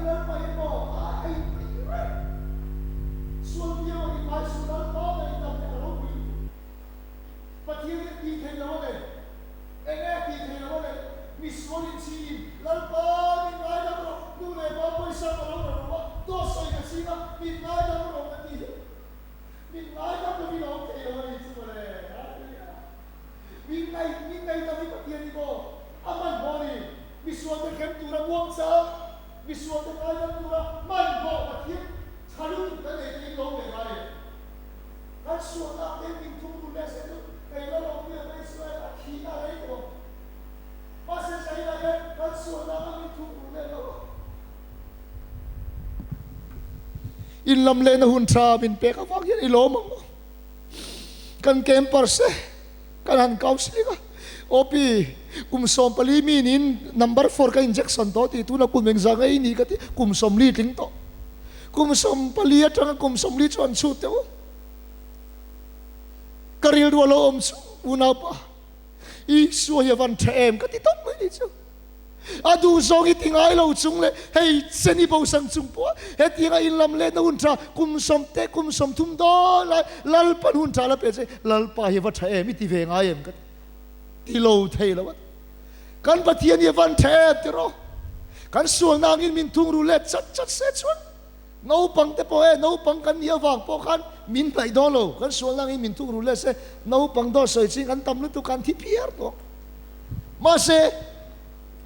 hi Lalpa hi maw a a in peih reng. Sual viau a inhmai suh Lalpa ngaihdam hi a ropui lutuk. Pathian hian tih theih loh a nei. Eng nge tih theih loh a nei? Misual inchhiin Lalpa min ngaidam rawh, nu leh pa pawisa ka lo la rawh a, dawt sawi ka ching a, min ngaidam rawh ka ti. Min ngaidam lovin a awm thei lo a ni chu mawle. Hallelujah. Min ngai, min ngaidam hi Pathian hi maw? A hmanhmawh a ni. Misualte hrem tura muangchang, misualte ngaidam tura hmanhmawh Pathian tha lutuk kan nei thei lo ve ngai em? Kan sualnak te min thum run leh se chu kei la lo pui ang a Israel a thih a rei tawh ang. Mahse China hian kan sualnak a min thum run leh lo a. In lam lehna hun tha min pek avang hian i lawm ang u. Kan campers te kan han counselling a, OP kum 14 mi niin number four ka injection tawh tih tuna kum engzah nge i nih ka ti, kum 40 tling tawh. Kum 14 atanga kum 40 chu an chhut teuh. Ka rilru a lo awm chu unaupa Isua hi a van tha em ka ti tawp mai ni chu. A duh zawng i ti ngai lo chung leh hei chen i bosang chung pawh a hetianga inlam lehna hun tha kum 10 kum 30 dawn lai Lalpan hun tha la pe che Lalpa hi a va tha em i ti ve ngai em ka ti lo thei lo a ti. Kan Pathian hi a van tha em ti rawh. Kan sualna angin min thung ru let chat chat se chuan naupang te pawh e naupang kan nih avang pawh khan min hnaih dawn lo. Kan sualna angin min thung ru let se naupang dawt sawi ching kan tam lutuk kan thi phiar tawh. Mahse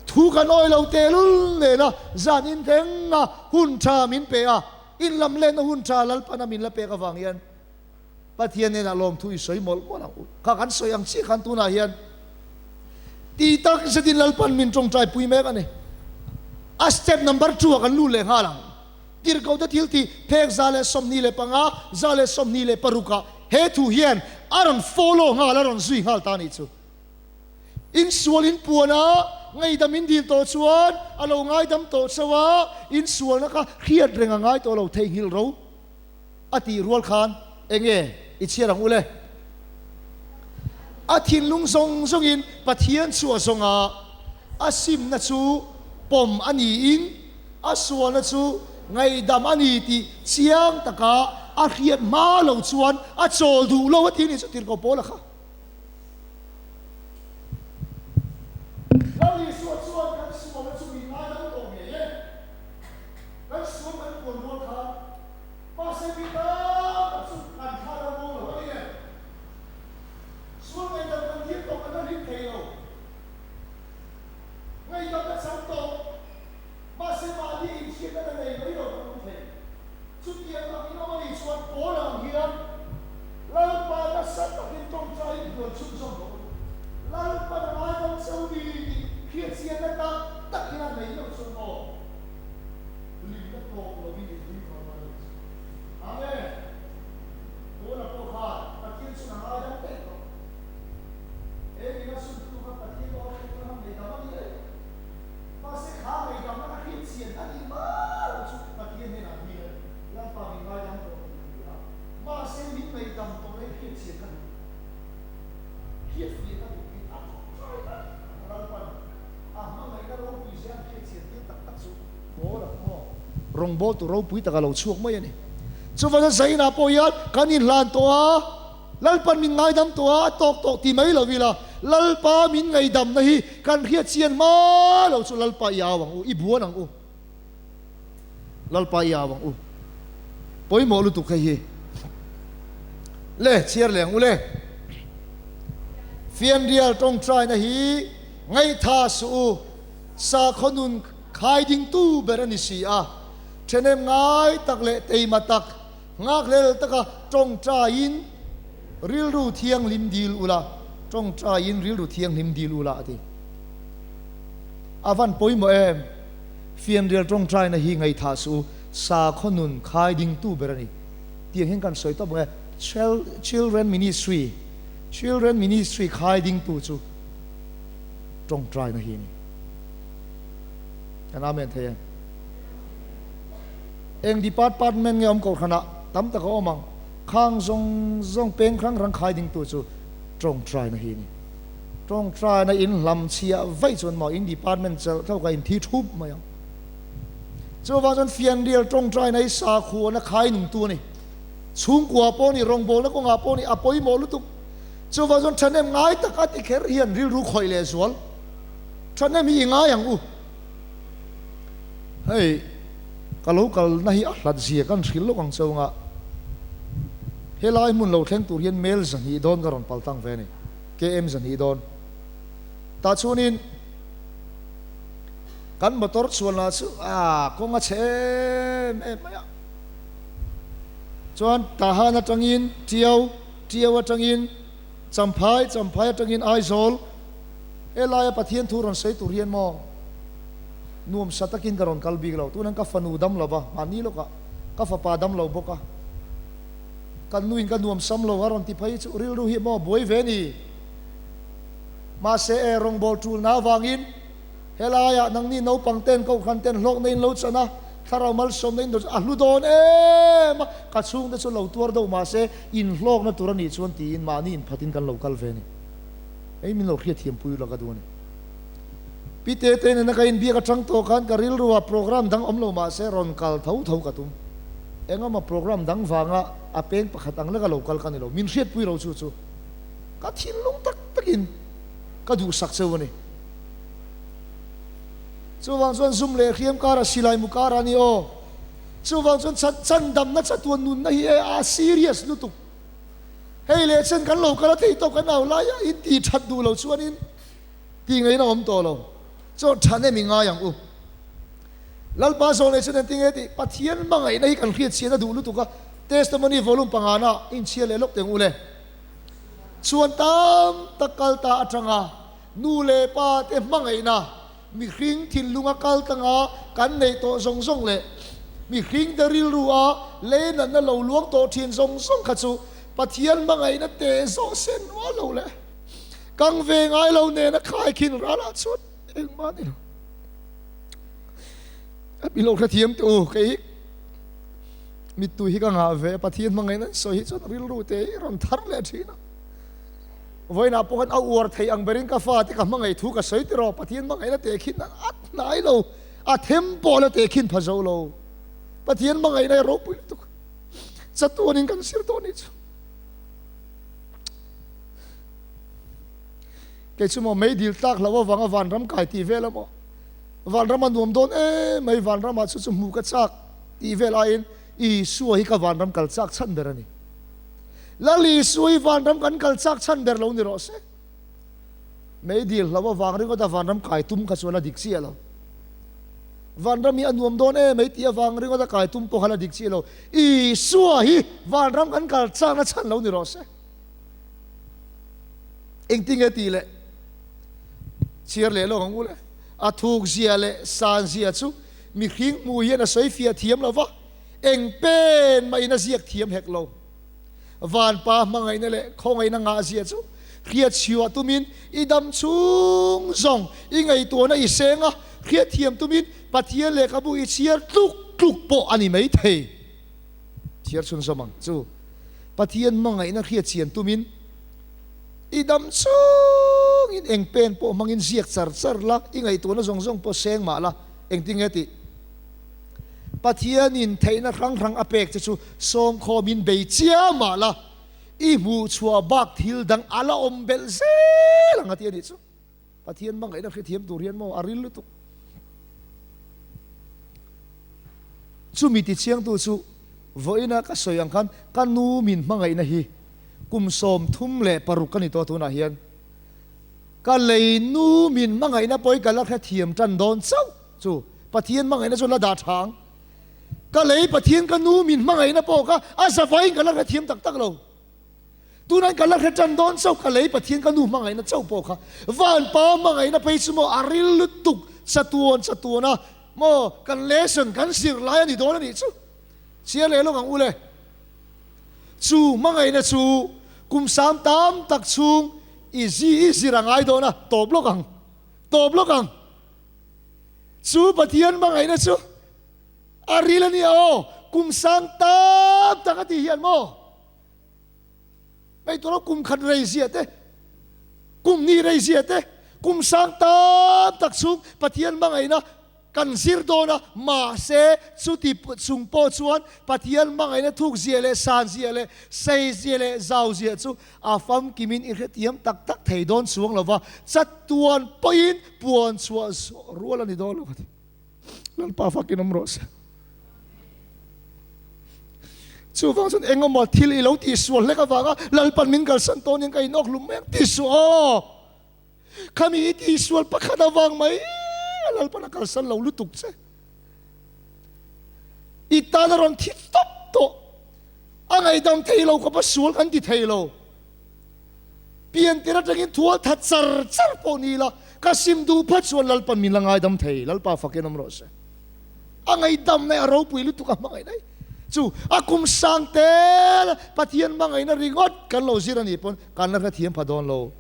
thu kan awi lo tehlul nena zan in thleng a hun tha min pe a, in lam lenna hun tha Lalpana min la pek avang hian Pathian hnenah lawmthu i sawi mawlh mawlh ang u. Kha kan sawi ang chiah khan tunah hian ti tak zetin Lalpan min tawngtai pui mek a ni. A step number 2 ah kan lut leh nghal ang. Tirhkohte thil tih phek 125, 126 ah he thu hian a rawn follow nghal, a rawn zui nghal ta a nih chu. Insual in puan a, ngaidam in dil tawh chuan a lo ngaidam tawh chauh a, insualna kha hriat reng a ngai tawh lo, theihnghilh ro. A tih rual khan enge i chhiar ang u le? A thinlung zawng zawngin Pathian chhuah zawnga a simna chu pawm a niin a sualna chu ngaihdam a ni tih chiang taka a hriat hma lo chuan a chawl duh lo a ti a ni chu tirhkoh Paula kha. Lal Isua chuan kan sualna chu min ngaidam tawh ngei e. Kan sual kan puan rual khan mahse mi tam tak chu an thla lo muang lo a ni e. Sual ngaihdam kan thiam tawh kan la hlim thei lo. Ngaihdam na chang tawh mahse mahni inhriatna la nei mai lo kan awm thei. Chutiang ang in awm a nih chuan pawl ang hian Lalpa nasa takin tawngtai in buan chhunzawm rawh u. Lalpa na ngaidam cheu ni tih hriatchianna tak tak hian a nei meuh chuan aw. Hlimna tawp lovin i hlim vang a ni chu. Amen. Paula pawh khan Pathian chun a ngaidam daih tawh. He mina suntu kha Pathian aw hriat kha ngaihdam a ni daih tawh. Mahse kha ngaihdamna ka hriat chian a nih hma lo chu Pathian hnenah hming a ni. Lalpa min ngaidam tawh tih a ni a. Mahse min ngaihdam tawh na i hriat chian ka duh. Hriat fiah ka duh tih a tawngtai tak Lalpan a hmangaihna ropui zia an hriat chian tir tak tak chu Paul a maw? Rawngbâwl tur ropui tak a lo chhuak mai a ni. Chuvanga Zainah pawh hian kan inhlan tawh a, Lalpan min ngaidam tawh a, a tawk tawh ti mai lo ila, Lalpa min ngaidamna hi kan hriat chian hma lo chu Lalpa i au ang u, i buan ang u. Lalpa i au ang u. Pawimawh lutuk hei hi. Le, chhiar leh ang u le. Fianrial tawngtaina hi ngaihthah suh u, sakhaw nun khai dingtu ber a ni si a. Thenem ngai tak leh teima tak, nghakhlel taka tawngtaiin rilru thianghlim dil ula, tawngtaiin rilru thianghlim dil ula a ti. A van pawimawh em? Fianrial tawngtaina hi ngaihthah suh u, sakhaw nun khai dingtu ber a ni. Tiang hian kan sawi tawp ang e, Children Ministry, Children Ministry khai dingtu chu tawngtaina hi a ni. Kan Amen thei em? Eng department nge awm kohhranah tam tak a awm ang, khang zawng zawng peng hrang hrang khai dingtu chu tawngtaina hi a ni. Tawngtaina in hlam chhiah vaih chuan maw in department chelh tho kha in thi thup mai ang. Chuvang chuan fianrial tawngtaina hi sakhuana khai nungtu a ni. Chhungkua pawh ni, rawngbawlna kawngah pawh ni a pawimawh lutuk. Chuvang chuan thahnem ngai tak a ti kher hian rilru khawih leh zual. Thahnem hi i ngai ang u. Hei, ka lo kalna hi a hlat zia kan hrilh lawk ang chauh Helai hmun lo thleng tur hian mel zahnih dawn ka rawn pal tang ve a ni. KM zahnih dawn. Tah chuanin kan motor chuanna chu a kawng a chhe em em mai a. Chuan Tahan atangin Tiau, Tiau atangin Champhai, Champhai atangin Aizawl, helaia Pathian thu rawn sawi tur hian maw nuamsa takin ka rawn kal bik lo. Tunan ka fanu dam lo va, mahni lawkah ka fapa dam lo bawk a, kan nuin ka nuamsam lo a rawn ti phei chu rilru hi maw buai ve ni. Mahse e rawngbâwl ṭulna avangin helaiah nangni naupang ten kohhran ten hlawkna in lo chan a, thlarau malsawmna in a hlu dawn em a, ka chhungte chu lo tuar deuh mahse in hlawkna tur a nih chuan tiin mahni inphatin kan lo kal ve a ni. Hei min lo hriatthiam pui la ka duh a ni. Pi Tete nena ka inbiak aṭang tawh khan ka rilruah program dang awm lo mahse rawn kal tho tho ka tum. Engemaw program dang vanga a peng pakhat ang leka lo kal ka ni lo, min hriatpui lo chu chu. Ka thinlung tak takin ka duhsak cheu a ni. Chuvang chuan zum leh hriam kara silai mu kara a ni aw. Chuvang chuan chan damna chatuan nunna hi e a serious lutuk. Hei leh chen kan lo kal a thei tawk kan au lai a, in tih that duh lo chuanin tih ngaihna awm tawh lo. Chuan thahnem i ngai ang u. Lalpa zawh leh chuan engtin nge tih Pathian hmangaihna hi kan hriatchhian a duh lutuk a, Testimony volume pangana inchhiar leh lawk teh ang u le. Chuan tam tak kal ta atanga nu leh pa te hmangaihna mihring thinlunga kal tanga kan neih tawh zawng zawng leh mihring te rilru a lei natna lo luang tawh thin zawng zawng kha chu Pathian hmangaihna teh zawh sen rual lo leh kang ve ngai lo nena khaikhin ralah chuan engmah ni lo. A pi lo hrethiam teh u kei hi mittui hi ka ngah ve a, Pathian hmangaihna an sawi hi chuan rilru te hi rawn thar leh thin a. Vawiinah pawh khan a uar thei ang berin ka fate ka hmangaih thu ka sawi tiraw, Pathian hmangaihna tehkhin a hnai lo, a them pawh la tehkhin pha zo lo. Pathian hmangaihna hi ropui lutuk chatuanin kan zir tawh anih chu. Kei chu maw meidil tlak hloh avanga vanram kai tih vel a maw? Vanram a nuam dawn em mai, vanramah chu chu hmuh ka chak tih vel aiin Isua hi ka vanram kal chak chhan ber a ni. Lal Isua hi vanram kan kal chak chhan ber lo ni rawh se. Meidil hlo avang ringawt a vanram kai tum kha chuan a dik chiah lo. Vanram hi a nuam dawn em mai tih avang ringawt a kai tum pawh kha la dik chiah lo. Isua hi vanram kan kal chakna chhan lo ni rawh se. Engtinge tih leh chhiar leh lawk ang u le. A thuk zia leh san zia chu mihring hmuh hian a sawi fiah thiam lo va, eng pen mahin a ziak thiam hek lo. Vanpa hmangaihna leh khawngaihna ngah zia chu hriatchhiuah tumin i dam chhung zawng i ngaihtuahna i seng a, hriatthiam tumin Pathian lehkhabu i chhiar tluk tluk pawh a ni mai thei. Chhiar chhunzawm ang chu Pathian hmangaihna hriatchhian tumin i dam chungin eng pen pawh hmangin ziak char char la, i ngaihtuahna zawng zawng pawh seng mah la, engtin nge tih? Pathianin theihna hrang hrang a pek che chu sawmkhawmin bei chiam mah la, i hmuhchhuah bak thil dang a la awm belh zel ang a ti a nih chu. Pathian hmangaihna hrethiam tur hian maw a ril lutuk. Chumi tichiangtu chu vawiina ka sawi ang khan ka nu min hmangaihna hi kum 36 ka ni tawh tunah hian ka lei nu min hmangaihna pawh hi ka la hrethiam tan dawn chauh chu Pathian hmangaihna chu la dah tha ang. Ka lei Pathian ka nu min hmangaihna pawh kha a zavaiin ka la hrethiam tak tak lo. Tunah ka la hre tan dawn chauh, ka lei Pathian ka nu hmangaihna chauh pawh kha Vanpa hmangaihna phei chu maw a ril lutuk chatuan chatuan a maw kan lesson kan zir lai a ni dawn a nih chu. Chhiar leh lawk ang u le. Chu hmangaihna chu kum sam tam tak chhung i zi i zir a ngai dawn a, tawp lawk ang, tawp lawk ang. Chu Pathian hmangaihna chu a ril a nia aw, kum sang tam tak a tih hian maw. Hei tura kum khat rei zia te, kum ni rei zia te, kum sang tam tak chhung Pathian hmangaihna Kan zir dawn a, mahse chuti chung pawh chuan Pathian hmangaihna thuk zia leh san zia leh sei zia leh zau zia chu a famkimin i hrethiam tak tak thei dawn chuang lo va, chatuan pawhin puan chhuah zawh rual a ni dawn lo ka ti. Lalpa fakin awm rawh se. Chuvang chuan engemaw thil i lo tihsual hlek avanga Lalpan min kalsan tawn hian ka inawk hlum mai ang tihsual aw. Khami i tihsual pakhat avang mai a Lalpan a kalsan lo lutuk che. I tan a rawn thi tawp tawh. A ngaihdam thei lo khawpa sual kan ti thei lo. Pian tir atangin thual that char char pawh ni ila, ka sim duh phat chuan Lalpan min la ngaidam thei. Lalpa fakin awm rawh se. A ngaihdam na a ropui lutuk a hmangaih daih. Chu a kum sang tel Pathian hmangaihna ringawt kan lo zir a nih pawn kan la hrethiam pha dawn lo.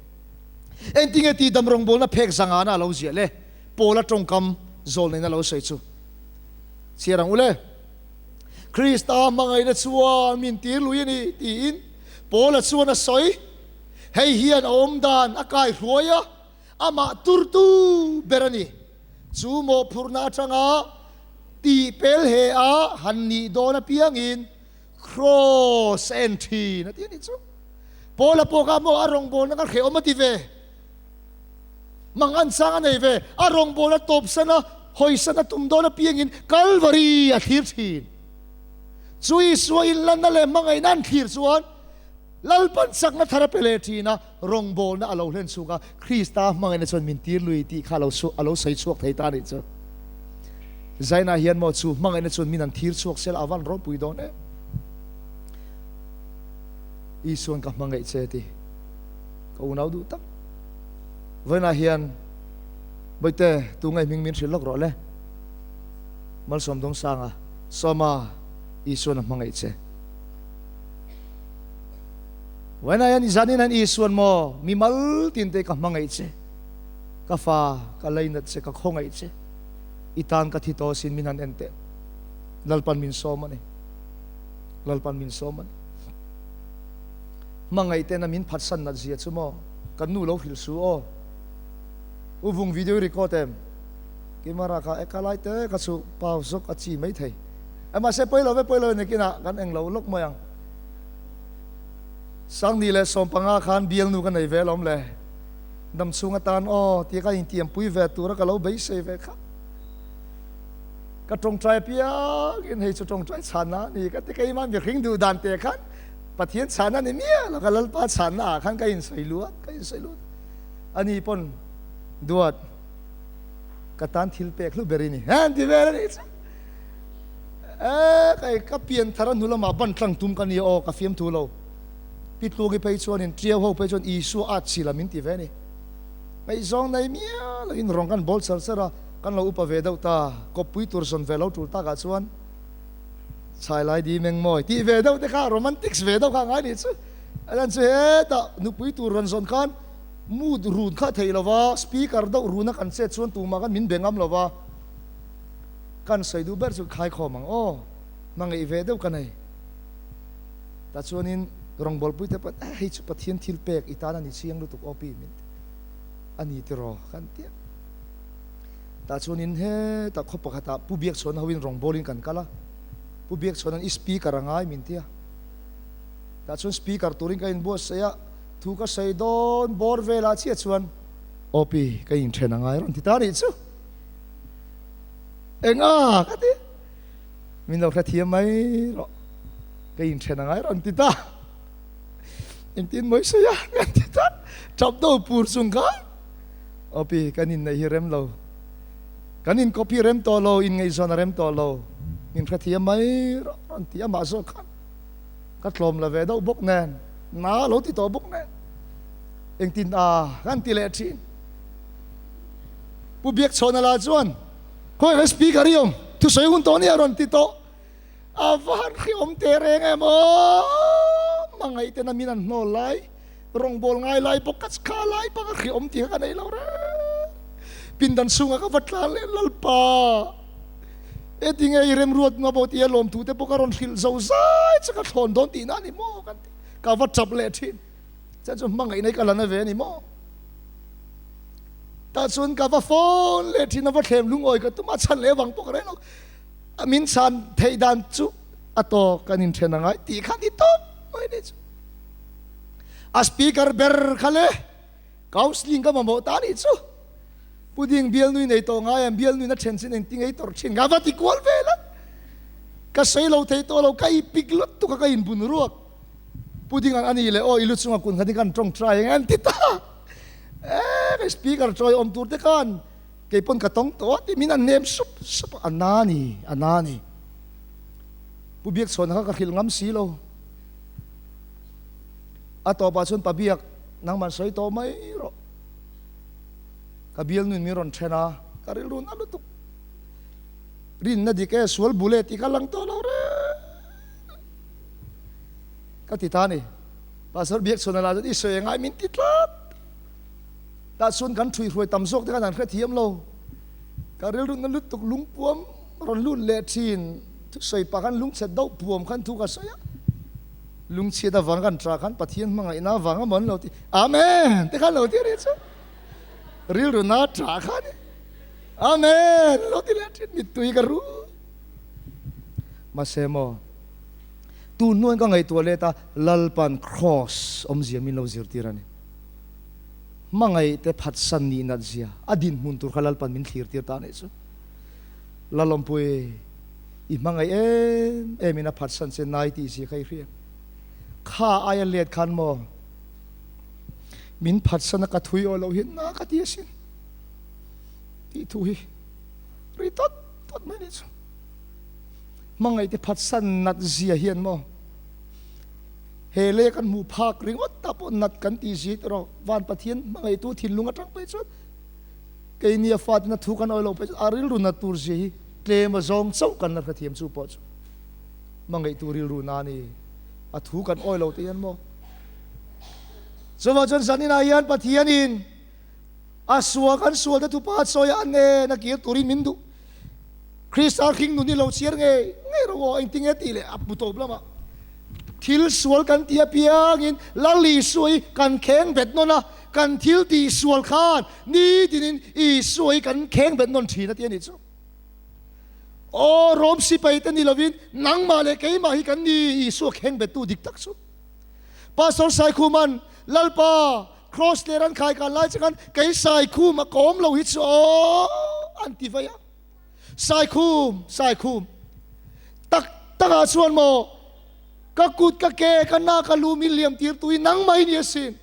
Engtinge tih dam rawngbawlna phek zangana a lo ziah le? Paula tawngkam zawl neihna lo sawi chu chhiar ang u le. Krista hmangaihna chuan min tir lui a ni tiin Paula chuan a sawi. Hei hian a awm dan a kai hruai a, amah turtu ber a ni. Chu mawhphurhna atanga tihpel he a han nih dawn apiangin Kraws a en thin a ti a nih chu. Paula pawh kha maw a rawngbawlna kha hrehawm a ti ve. Mangan chang a nei ve. A rawngbawlna tawpsan a, hawisan a tum dawn apiangin Kalvari a thlir thin. Chu Isua inlanna leh hmangaihna an thlir chuan Lalpan chakna thar a pe leh thin a, rawngbawlna a lo hlen chhuk a, Krista hmangaihna chuan min tir lui tih kha a lo sawi chhuak thei ta a nih chu. Zaina hian maw chu hmangaihna chuan min an thir chhuak sela a van ropui dawn em. Isuan ka hmangaih che ti ka unau duh tak. Vawiinah hian Bawihte tu ngaihming min hrilh lawk rawh le. Malsawm Dawngsanga, Sawma, Isuan a hmangaih che. Vawiinah hian zanin hian Isuan maw mi mal tin te ka hmangaih che. Ka fa ka lainat che, ka khawngaih che. I tan ka thi tawh asin min han en teh. Lalpan min sawm a ni. Lalpan min sawm a ni. Hmangaih tena min phatsan nat zia chu maw kan nu lo hrilh su aw. U vung video i record em? Keimah kha e ka lai te kha chu pau zawk a chi mai thei. E mahse pawi lo ve pawi lo ve nakinah kan eng lo lawk mai ang. Sangni leh 15 khan bialnu ka nei ve alawm le. Dam chhung atan aw tia ka intiampui ve tura ka lo beisei ve kha. Ka tawngtai apiangin hei chu tawngtai chhanna a ni ka ti keimah mihring duh dan te khan Pathian chhanna ni miah lo ka Lalpa chhanna ah khan ka insawi lut ka insawi lut a ni pawn duat ka tan thil pek hlu ber i ni han ti vel a nih chu e kai ka pian thar a hnu lamah ban tlang tum ka ni aw ka fiam thu lo pi tluangi phei chuanin Tiau ho phei chuan Isua at chhil a min ti ve a ni ngaihzawng nei miah lo in rawng kan bawl char char a Kan lo upa ve deuh ta, kawppui tur zawn ve lo tul takah chuan chhai lai di meng mawi tih ve deuh te kha romantics ve deuh kha a ngai nih chu. A lan chu hetah nupui tur rawn zawn khan mood run kha a theih lo va, speaker deuh runa kan chet chuan tumah khan min be ngam lo va, kan sawi duh ber chu khaikhawm ang aw, hmangaih ve deuh ka nei. Tah chuanin rawngbawlpui te pawn hei chu Pathian thil pek i tan a ni chiang lutuk aw pi min ti a ni tiraw kan ti a. Tah chuanin hetah khaw pakhatah Pu Biakchhuana hoin rawngbawlin kan kal a, Pu Biakchhuana'n i speaker a ngai min ti a. Tah chuan speaker turin ka inbuatsaih a, thu ka sawi dawn bawr velah chiah chuan Aw pi, ka inthen a ngai rawn ti ta anih chu. Enga ka ti? Min lo hrethiam mai rawh, ka inthen a ngai rawn ti ta. Engtin mawi sawi a kan ti ta, tap do pur chung khan. Awpi, kan inneih hi rem lo. Kan inkawp hi rem tawh lo, inngaihzawn a rem tawh lo. Min hrethiam mai rawh rawn ti amah zawk khan ka tlawm la ve deuh bawk nen, na lo ti tawh bawk nen. Engtin a kan ti leh thin. Pu Biakchhawna lah chuan, Khawi kan speaker hi awm, thusawi hun tawh nia rawn ti tawh. A va han hreawm teh reng em aw! Hmangaih ten a min an hnawl lai, rawngbâwl ngai lai bawk ka chhka lai bak a hreawm tih kha ka nei lo reng. Pindan chhungah ka va tlan leh Lalpa, Etinge i remruat nga maw tia lawmthu te pawh ka rawn hrilh zo zai che ka thlawn dawn tihna a ni maw kan ti. Ka va chap leh thin. Chuan chu hmangaihna hi ka la na ve a ni maw? Tah chuan ka va phone leh thin a, va thlem lungawi ka tum a, chhan leh vang pawh ka reng lo. A min chhan theih dan chu a tawk kan inthen a ngai tih kha ni tawp mai ni chu. A speaker ber kha le counselling ka mamawh ta nih chu. Puding bialnui nei tawh ngai ang, bialnuin a then chin engti ngei tawrh thin ka va ti kual vel a. Ka sawi lo thei tawh lo, ka ipik lutuk a ka inbun ruak. Puding ang a ni leh aw i lu chunga kun khat hi kan tawngtai ang an ti ta. Eee ka speaker chawi awm tur te khan kei pawn ka tawng tawh a ti min an nem sup sup a, a na ni, a na ni. Pu Biakchhawna kha ka hrilh ngam si lo. A tawpah chuan Pa Biak nangman sawi tawh mai rawh. Ka bialnuin min rawn then a, ka rilru na lutuk. Rinna dik e, sual bul e tih ka lang tawh lo reng. Ka ti ta a ni. Pastor Biakchhawna lah chuan i sawi angai min ti tlat. Tah chuan kan ṭhui hruai tam zawk te khan an hrethiam lo. Ka rilru na lutuk lungpuam rawn lut leh ṭhin. Thusawi pah khan lungchhet deuh puam khan thu ka sawi a. Lungchhiat avang kan ṭah khan Pathian hmangaihna avang a maw an lo ti. Amen! Te khan lo ti a nih chu. Rilru na ṭah kha ni. Amen! Lo ti leh ṭhin mittui ka ru. Mahse maw, tun hnuain ka ngaihtuah let a, Lalpan Kraws awmzia min lo zirtir a ni. Hmangaih te phatsan nih nat zia, a dinhmun tur kha Lalpan min thlir tir ta a nih chu. Lalawmpui, i hmangaih em em in a phatsan che nai tih zia kha i hria. Kha aia let khan maw, Min phatsan a ka thui aw lo hi na ka ti asin tih thu hi ri tawt tawt mai ni chu. Hmangaih te phatsan nat zia hian maw he lei kan hmuh phak ringawt ta pawh nat kan ti zit erawh van Pathian hmangaihtu thinlung atang phei chuan keini a fatin a thu kan awi lo phei chuan a rilru nat tur zia hi tlem a zawng chauh kan la hrethiam chu pawh chu hmangaihtu rilru na a ni a thu kan awi lo te hian maw Chuvang chuan zaninah hian Pathianin a sual kan sualte thupa chawi a nen a kir turin min duh. Krista hring nun hi lo chhiar ngei ngei rawh aw, engtin nge tih leh a hmu tawp lamah thil sual kan tih apiangin Lal Isua hi kan kheng bet nawn a, kan thil tih sual khan nitinin Isua hi kan kheng bet nawn thin a ti a nih chu. Aw Rom sipai te ni lovin nangmah leh keimah hi kan ni Isua kheng bettu dik tak chu. Pastor Saikhuman, Lalpa, Kraws ler an khai kan lai che khan kei Saikhum a kawm lo hi chu aw an ti vei a. Saikhum, Saikhum, tak takah chuan maw ka kut ka ke ka na ka lu min liam tir tu hi nangmah i ni asin.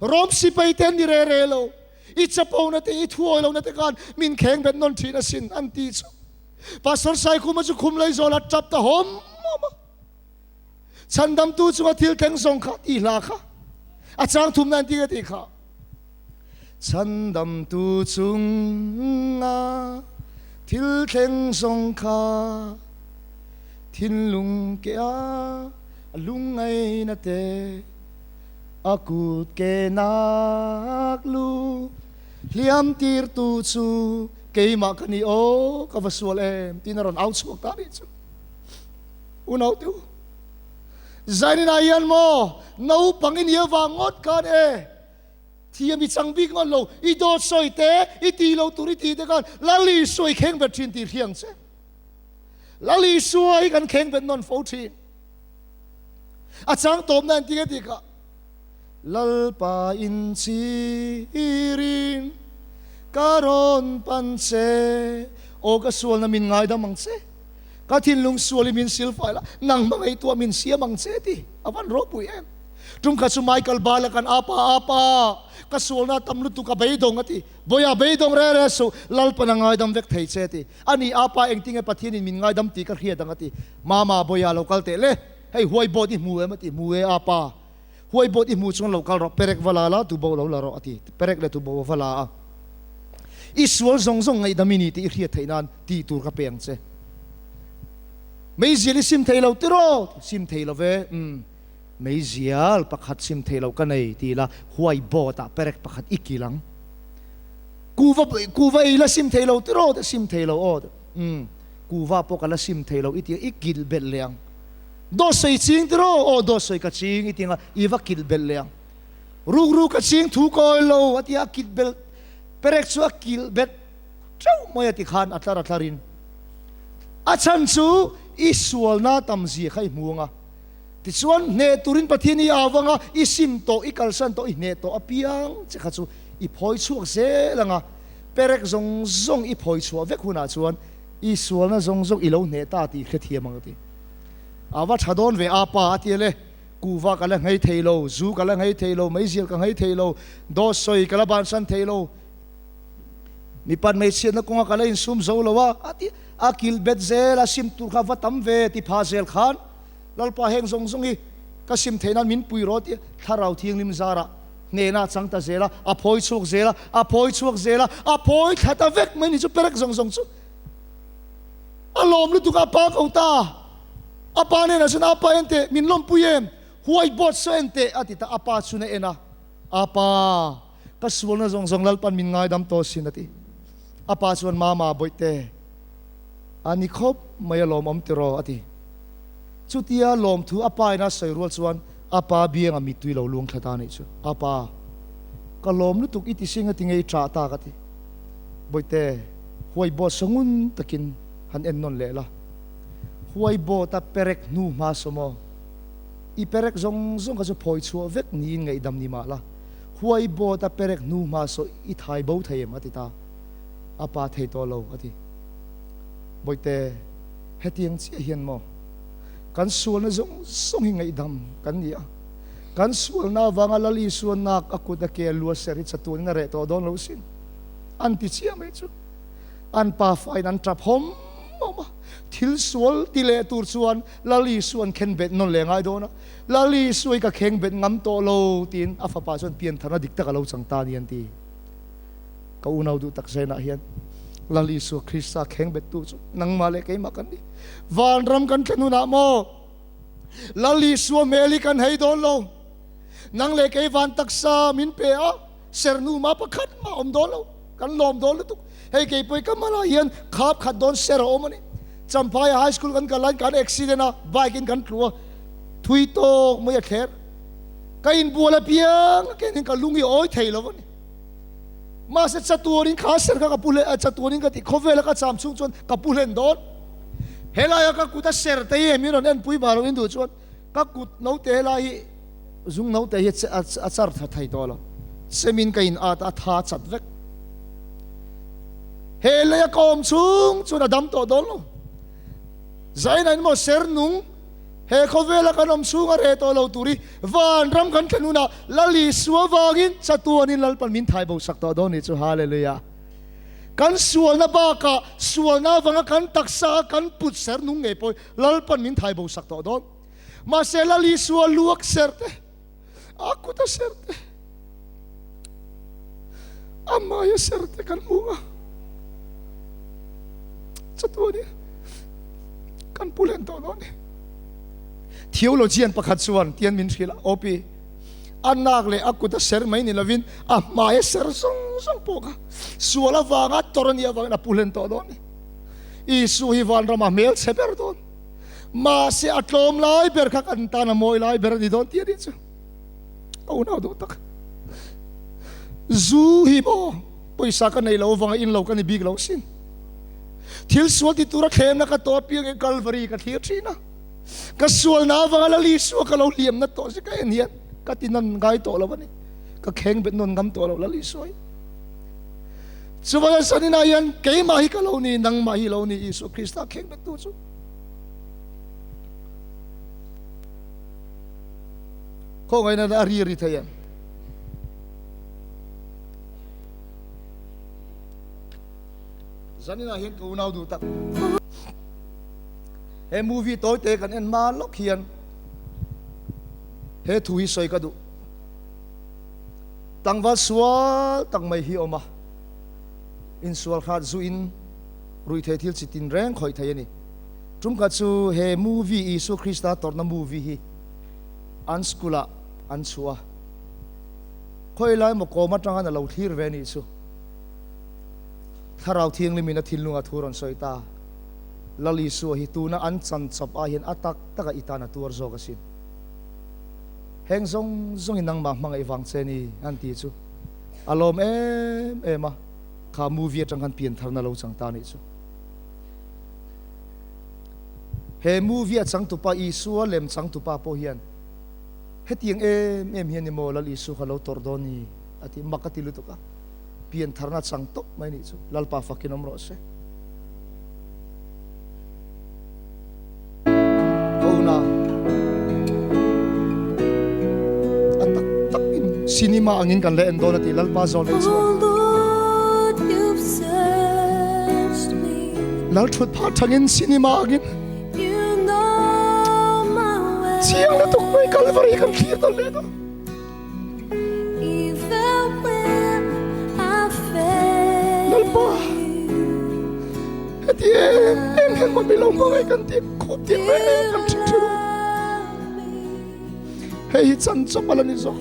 Rom sipai te an ni re re lo. I chapo na te i thuawi lo na te khan min kheng bet nawn thin asin an ti chu. Pastor Saikhuma chu khum lei zawl a tap ta hawm hawm a. Chhandamtu chunga thil thleng zawng kha tih hla kha a chang thumna an ti nge tih kha. Chhandamtu chunga thil thleng zawng kha thinlung ke a lungngaihna te a kut ke nak lu hliam tirtu chu keimah ka ni aw ka va sual em tiin a rawn au chhuak ta nih chu. Unau te u, Zainina hian maw naupang i nih avang ngawt khan e, thiam i chang bik ngawt lo, i dawt sawi te, i tih lo tur i tih te khan Lal Isua i kheng bet thin tih hriang che. Lal Isua hi kan kheng bet nawn fo thin. A chang tawpna an ti nge tih kha, Lalpa inchhirin ka rawn pan che, aw ka sualna min ngaidam ang che. Ka thinlung sual i min silfai la, nang hmangaihtuah min siam ang che ti a van ropui em. Tum kha chu Michael Bala kan apa apa ka sualna tam lutuk a beidawng a ti. Bawiha beidawng re re suh, Lalpan a ngaidam vek thei che ti. Ani apa engtinge Pathianin min ngaidam tih ka hriat ang a ti. Mama bawiha lo kal teh le, hei huai board i hmu em a ti, hmu e apa. Huai board i hmu chuan lo kal rawh, perek va la la, tubo lo la rawh a ti. Perek leh tubo a va la a. I sual zawng zawng ngaihdam i ni tih i hriat theih nan tih tur ka pe ang che. Meizial i sim thei lo tiraw? Sim thei lo ve. Umm, meizial pakhat sim thei lo ka nei ti la, huai board ah perek pakhat i kil ang. Kuva, kuva ei la sim thei lo tiraw? Sim thei lo aw. Umm, kuva pawh ka la sim thei lo i ti a, i kil belh leh ang. Dawt sawi ching tiraw? Aw, dawt sawi ka ching i ti ang a, i va kilh belh leh ang. Rukru ka ching thu kawi lo a ti a, a kilh belh. Perek chu a kilh bet teuh mai a ti khan a tlar a tlar in a chhan chu i sualna tam zia kha i hmu anga tichuan hneh turin Pathian i au anga i sim tawh i kalsan tawh i hneh tawh apiang che kha chu i phawi chhuak zel anga perek zawng zawng i phawi chhuah vek hunah chuan i sualna zawng zawng i lo hneh ta tih i hrethiam ang a ti. A va tha dawn ve a pa a ti ale. Kuhva ka la nghei thei lo, zu ka la nghei thei lo, meizial ka nghei thei lo, dawt sawi ka la bansan thei lo, mipat hmeichhiatna kawnga ka la insum zo lo a, a ti. A kilh bet zel a, sim tur kha va tam ve ti pha zel khan Lalpa heng zawng zawng hi ka sim theih nan min pui rawh ti Thlarau Thianghlim zarah hnehna a chang ta zel a, a phawi chhuak zel a, a phawi chhuak zel a, a phawi thla ta vek mai ni chu perek zawng zawng chu a lawm lutuk a, a pa ko ta. A pa hnenah chuan, A pa en teh, min lawmpui em? White board saw en teh, a ti ta. A pa chhun a en a, A pa, ka sualna zawng zawng Lalpan min ngaidam tawh sin, a ti. A pa chuan, Mama, bawihte, a ni khawp mai a lawmawm tiraw, a ti. Chutia lawmthu a pa ina sawi rual chuan a pa bianga mittui lo luang thla ta a nih chu. A pa, ka lawm lutuk i ti sing a ti ngei ṭah tak, a ti. Bawihte, white board saw ngun takin han en nawn leh la. Huaibawta perek hnu hma sawm aw. I perek zawng zawng kha chu phawi chhuah vek niin ngaihdam ni mah la, Huaibawta perek hnu hma saw i thai bo thei em? a ti ta. A pa thei tawh lo, a ti. Bawihte, hetiang chiah hian maw kan sualna zawng zawng hi ngaihdam kan ni a. Kan sualna avanga Lal Isua nak a kut a ke a lu a ser hi chatuanin a reh tawh dawn lo sin. An ti chiah mai chu. An pa fain an tap hawm hawm a, thil sual ti leh tur chuan Lal Isu an khen bet nawn leh ngai dawn a, Lal Isu hi ka kheng bet ngam tawh lo tiin a fapa chuan piantharna dik tak a lo chang ta a ni an ti. Ka unau duh tak zainah hian Lal Isua Krista kheng bet tu chu nangmah leh keimah kan ni. Vanram kan thlen hunah maw Lal Isua hmel hi kan hei dawn lo. Nang leh kei van taksa min pe a, sernu mah pakhat mah awm dawn lo. Kan lawm dawn lutuk. Hei kei pawh i ka hmanah hian khap khat dawn ser a awm a ni. Champhai High School kan kal laiin kan accident a, bike in kan tlu a, thui tawk mai a thler. Ka inbual apiang a kenin ka lung hi a awi thei lo a ni. Mahse chatuanin kha ser kha ka pu hlen, chatuanin ka tih khawvela ka cham chhung chuan ka pu hlen dawn. Helaia ka kut a ser te hi min rawn enpui vang lo in duh chuan Ka kut note helai hi zung note hi a char tha thei tawh lo. Semin ka in at a, tha chat vek. He lei a ka awm chhung chuan a dam tawh dawn lo. Zaina in maw ser nung he khawvela kan awm chhung a reh tawh lo tur hi vanram kan thlen hunah Lal Isua vangin chatuanin Lalpan min thai bo sak tawh dawn ni chu. Hallelujah. Kan sualna bakah sualna avanga kan taksa a kan put ser nung ngei pawh hi Lalpan min thai bo sak tawh dawn. Mahse Lal Isua luak ser te, a kut a ser te, a hmai a ser te kan hmu a. Chatuan in kan pu len tawh dawn ni. Theologian pakhat chuan tian min hrilh a, OP, a nak leh a kut a ser mai ni lovin a hmai a ser zawng zawng pawh kha sual avanga tawrh a nih avangin a pu hlen tawh dawn ni. Isu hi vanramah hmel chhe ber dawn. Mahse a tlawm lai ber kha kan tan a mawi lai ber a ni dawn tih a nih chu. Ka unau duh tak. Zu hi maw pawisa ka nei lo avanga in lo ka ni bik lo sin. Thil sual ti tura thlemna ka tawh apiang in Kalvari ka thlir thin a. Ka sualna avanga Lal Isua ka lo hliamna tawh si ka en hian ka ti nan ngai tawh lo a ni. Ka kheng bet nawn ngam tawh lo Lal Isua hi. Chuvanga zaninah hian keimah hi ka lo ni, nangmah hi lo ni Isua Krista kheng bettu chu. Khawngaihna a ri ri thei em? Zaninah hian ka unau duh tak. He movie tawi te kan en hma lawk hian he thu hi sawi ka duh. Tlangval sual tak mai hi a awm a, insual hrat zuin ruihtheih thil chi tin reng khawih thei a ni. Tumkhat chu he movie Isua Krista tawrhna movie hi an school ah an chhuah a, khawilai maw kawm atangin a lo thlir ve a nih chu. Thlarau Thianghlimin a thinlungah thu rawn sawi ta, Lal Isua hi tuna an chan chawp ah hian a tak taka i tan a tuar zawk asin. Heng zawng zawngin nangmah hmangaih vang che ni an ti chu a lawm em em a. Kha movie atang khan piantharna lo chang ta nih chu. He movie a changtupa Isua lem changtupa pawh hian hetiang em em hian emaw Lal Isu kha lo tawrh dawn ni a ti mak a ti lutuk a, piantharna chang tawp mai nih chu. Lalpa fakin awm rawh se. Ka unau a tak tak in cinema angin kan la en dawn a ti Lalpa zawn leh chuan. Lal thut phah thangin cinema angin chiang lutuk mai Kalvari kan thlir dawn leh dawn. Lalpa, heti em em hian maw milo hmangaih kan tih khup tih reng kan ṭhing ṭhin a. Hei hi chan chawp a la ni zawk.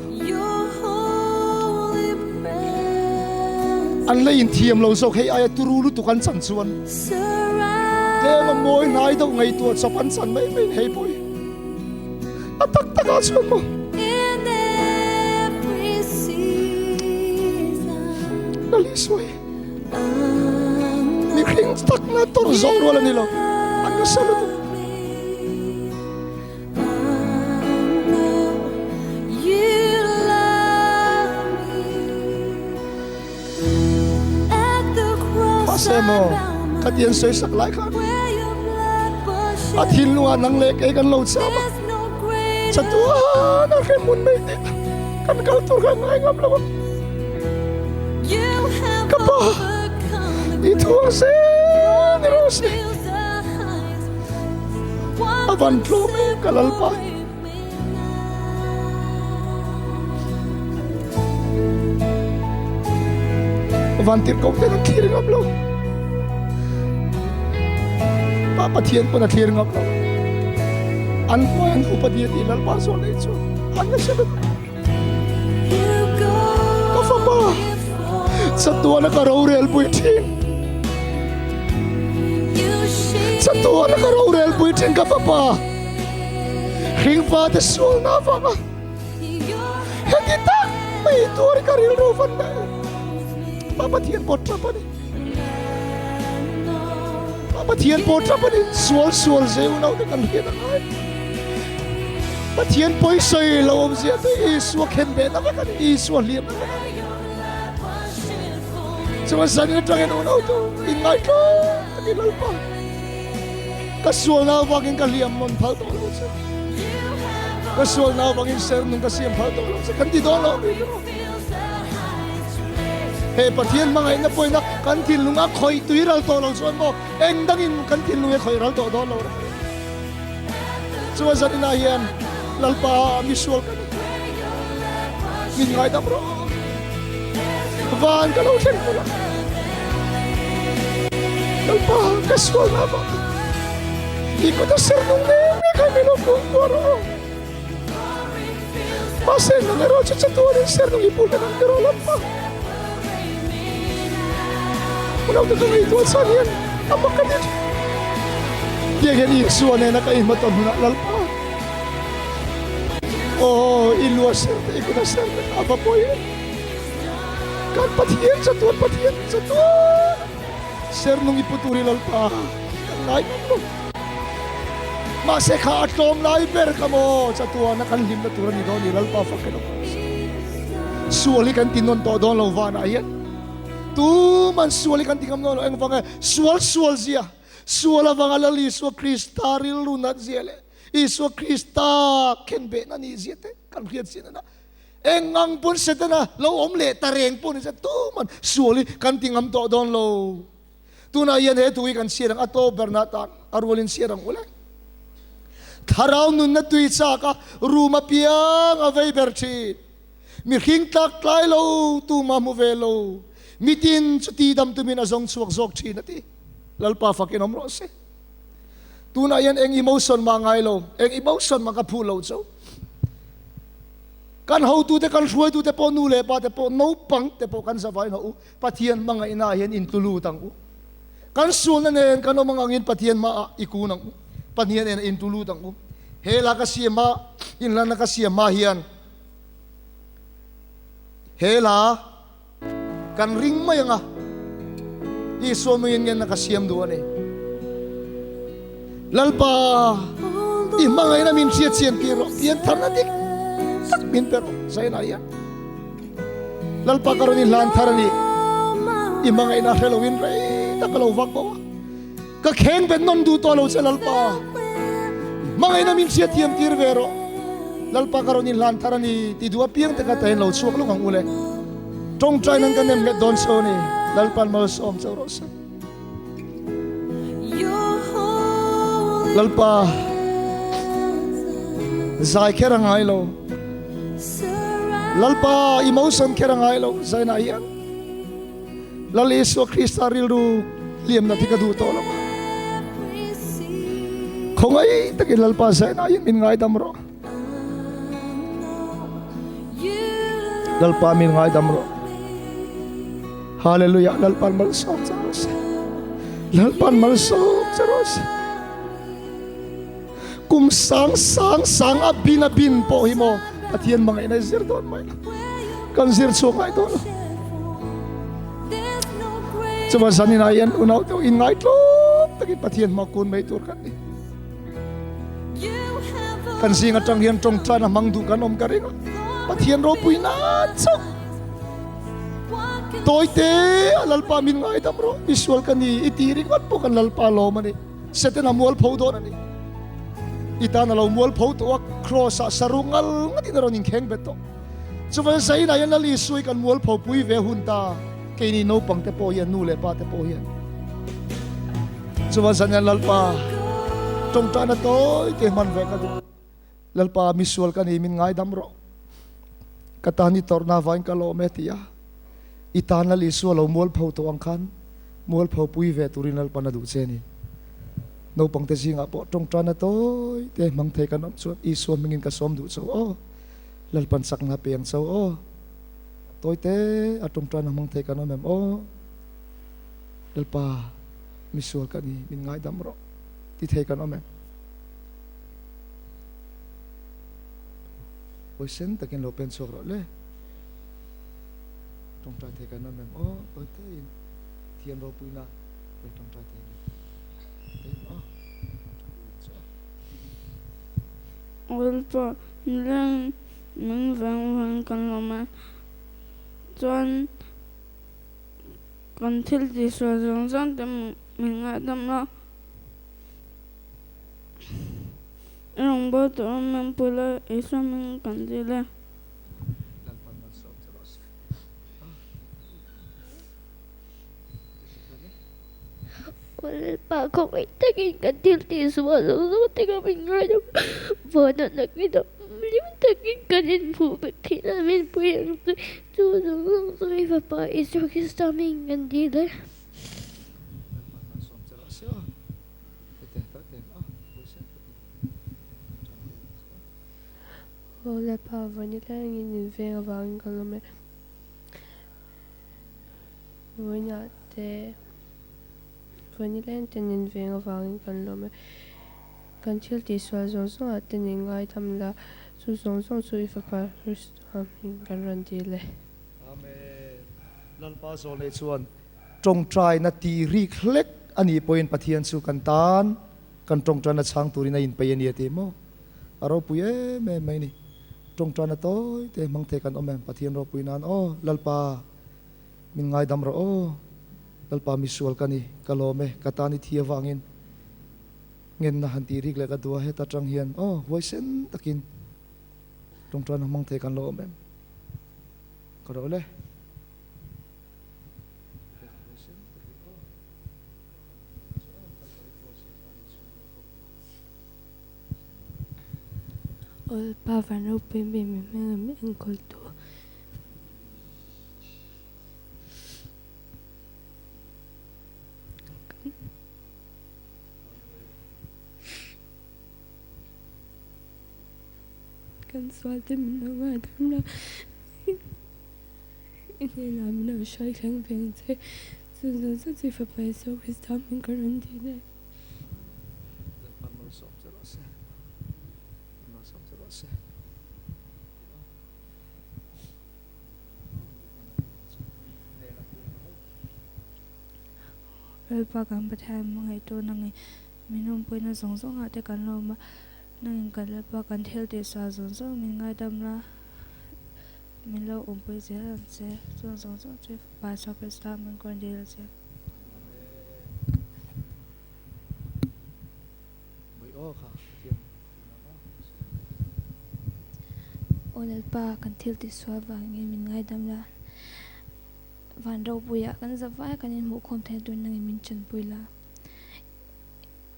An la inthiam lo zawk hei aia turu lutuk an chan chuan tlem a mawi hnai deuh ngaihtuah chawp an chan mai mai hei pawh hi. A tak takah chuan maw Lal Isua hi mihring takna tawrh zawh rual a ni lo, a nasa lutuk. Mahse maw khatiang sawisak lai khan a thinlungah nang leh kei kan lo cham a, chatuan a hrem hun mai tih kan kal tur kha ngai ngam lo a. Ka pa, i thuang zel ni rawh se. A van tlawm em ka Lalpa. Vantirhkoh ten an thlir ngam lo. Pa Pathian pawn a thlir ngam lo. An hmuai an upa dia tih Lalpa zawn ei chu an la hre vek. Ka fapa chatuana ka rorel pui thin. Chatuana ka rorel pui thin ka fapa. Hringfa te sualna avanga heti tak mai tur ka rilru van na Pa Pathian pawh tap a ni. Pa Pathian pawh tap a ni. Sual sual zeu lo te kan hriat a ngai. Pathian pawi sawi lo awm zia te Isua khen ve na vek a ni. Isua hliam na vek a ni. Chuan zanin atangin unau tu inngaihtlawm takin Lalpa. Ka sualna avangin ka hliam nawn phal tawh lo che. Ka sualna avangin ser nung ka siam phal tawh lo che. Kan ti dawn lo mi chu. He Pathian hmangaihna pawina kan thinlung a khawih tui ral tawh lo chuan maw eng dangin kan thinlung hi a khawih ral tawh dawn lo reng. Chuan zaninah hian Lalpa mi sual ka ni. Min ngaidam rawh. Van ka lo thleng hmun a. Lalpa ka sual na vang i kut a ser nung nen nge kha min lo kung kuah rawh. Mahse nang erawh chu chatuanin ser nung i pul ta nang erawh Lalpa. Unau te ka ngaihtuah chhan hian a mak ka ti thin. Tiang hian Isua nena ka inhmatawn hunah Lalpa. Aw, i lua ser te, i kut a ser te kha a va pawi em. Kan Pathian chatuan Pathian chatuan ser nung i pu tur hi Lalpa kan ngai ngam lo. Mahse kha a tlawm lai ber kha maw chatuana kan hlimna tur a ni dawn ni Lalpa fak emaw. Sual hi kan ti nawn tawh dawn lo vanah hian tuman sual hi kan ti ngam dawn lo engvang nge sual sual zia sual avanga Lal Isua Krista rilru nat zia leh Isua Krista khenbehna nih zia te kan hriat zia nana eng ang pawn Setana lo awm leh ta reng pawh ni se tuman sual hi kan ti ngam tawh dawn lo. Tunah hian he thu hi kan chhiar ang a tawp berna tan a rualin chhiar ang ule. Thlarau nunna tui chak a rum apiang a vei ber thin. Mihring tlak tlai lo tuma hmu ve lo mitin chu tidam tumin a zawng chhuak zawk thin a ti. Lalpa fakin awm rawh se. Tunah hian eng emotion mah ngai lo, eng emotion mah ka phu lo chu. Kan hotute, kan hruaitute pawh, nu leh pa te pawh, naupang te pawh kan zavai hna u. Pathian hmangaihna ah hian intlu lut ang u. Kan sualna nen kan awm ang angin Pathian hmaah i kun ang u. Pathian nen intlu lut ang u. He la ka siam hma, inlanna ka siam hma hian he la kan ring mai ang a. Isua mungin ngenna ka siam duh a ni. Lalpa, i hmangaihna min hriat chian tir rawh, pian tharna dik tak min pe rawh, Zaina hian. Lalpa ka rawn inhlan thar a ni, i hmangaihna hre loin rei tak ka lo vak bawk a. Ka kheng bet nawn duh tawh lo che Lalpa, i hmangaihna min hriat thiam tir ve rawh. Lalpa ka rawn inhlan thar a ni ti duh apiang te kha tahin lo chhuak lawk ang u le. Tawngtai nan ka nem nghet dawn cheu a ni. Lalpa'n malsawm cheu rawh se. Lalpa, zai kher a ngai lo. Lalpa, emotion kher a ngai lo zainah hian. Lal Isua Krista rilru hliamna thi ka duh tawh lo a. Khawngaih takin Lalpa zainah hian min ngaidam rawh. Lalpa min ngaidam rawh. Hallelujah Lalpan malsawm che rawh se. Lalpan malsawm che rawh se. Kum sang sang sang a bin a bin pawh hi maw Pathian hmangaihna i zir dawn mai lo. Kan zir chhuak ngai dawn lo. Chuva zanin ah hian unau te in ngai tlawm takin Pathian hma kun mai tur kan ni. Kan zing atang hian tawngtan a hmang duh kan awm ka ring a. Pathian ropui nan chauh. Tawite a Lalpa min ngaidam rawh. Misual ka ni i ti ringawt pawh kan Lalpa lawm a ni. Satan a mualpho dawn a ni. I tan a lo mualpho tawh a, Kraws ah saru ngal ngatin a rawn inkheng bet tawh. Chuvang Zainah hian Lal Isua hi kan mualpho pui ve hun ta, keini naupang te pawh hian, nu leh pa te pawh hian. Chuvang zan hian Lalpa tawngtaina tawi te hman ve ka duh. Lalpa misual ka ni min ngaidam rawh. Ka tan i tawrhna avangin ka lawm e ti a. I tan Lal Isua lo mualpho tawh ang khan mualpho pui ve turin Lalpan a duh che a ni. Naupangte zingah pawh tawngtaina tawi te hmang thei kan awm chuan Isua hmingin ka sawm duh chauh aw. Lalpan chakna pe ang chauh aw. Tawi te a tawngtaina hmang thei kan awm em aw. Lalpa misual ka ni min ngaidam rawh ti thei kan awm em. Huaisen takin lo pen chhuak rawh le. Tawngtai thei kan awm em aw tawi tawiin thiam ropuina lo tawngtai thei ni em aw. Lalpa nileng min veng veng kan lawm e. Chuan kan thil tihsual zawng zawng te min ngaihdam la. I rawngbâwl tawh a min pui la, Isua hming kan dil e. Lalpa khawngaih takin kan thil tih sual zawng zawng te kha min ngaidam vana nakin a hlim takin kan inhmuh vek theih nan min pui ang che. Chu zawng zawng chu i Fapa Isua Krista hming kan dil e. Aw Lalpa, vawiin tlangin in veng avangin ka lawm e. Vawiinah te, vawiin leng ten in veng avangin kan lawm e. Kan thil tihsual zawng zawngah ten in ngaitham la, chu zawng zawng chu i Fapa Krista hming kan rawn dil e. Amen. Lalpa zawlnei chuan Tawngtaina tih rik hlek a nih pawhin Pathian chu kan tan kan tawngtaina chhang turin a inpeih a ni a ti maw? A ropui em em mai ni. Tawngtaina tawi te hmang thei kan awm em? Pathian ropui nan aw Lalpa min ngaidam rawh aw Lalpa misual ka ni ka lawm e ka tan i thi avangin ngenna han tih rik leh ka duh a heta tang hian aw huaisen takin tawngtaina hmang thei kan lo awm em? Ka rawh le. Awlpa van ropui mi mi hmel a min enkawl tu. Kan sual te min lo ngaidam la. I hnenah min lo hruai thleng ve ang che. Chu zawng zawng chu i Fapa Isua Krista hming ka rawn dil e. Lalpan malsawm che rawh se. Malsawm che rawh se. Lalpa kan Pathian hmangaihtu nangin min awmpuina zawng zawngah te kan lawm a, nangin kan Lalpa kan thil tihsual zawng zawng min ngaidam la, min lo awmpui zel ang che. Chung zawng zawng chu i Fapa Isua Krista min kawn dil a che. Amen. Bawi aw kha Pathian tihna maw? Aw Lalpa, kan thil tihsual vangin min ngaidam la. Van ropuiah kan za vai kan inhmuhkhawm theih tur nangin min chanpui la.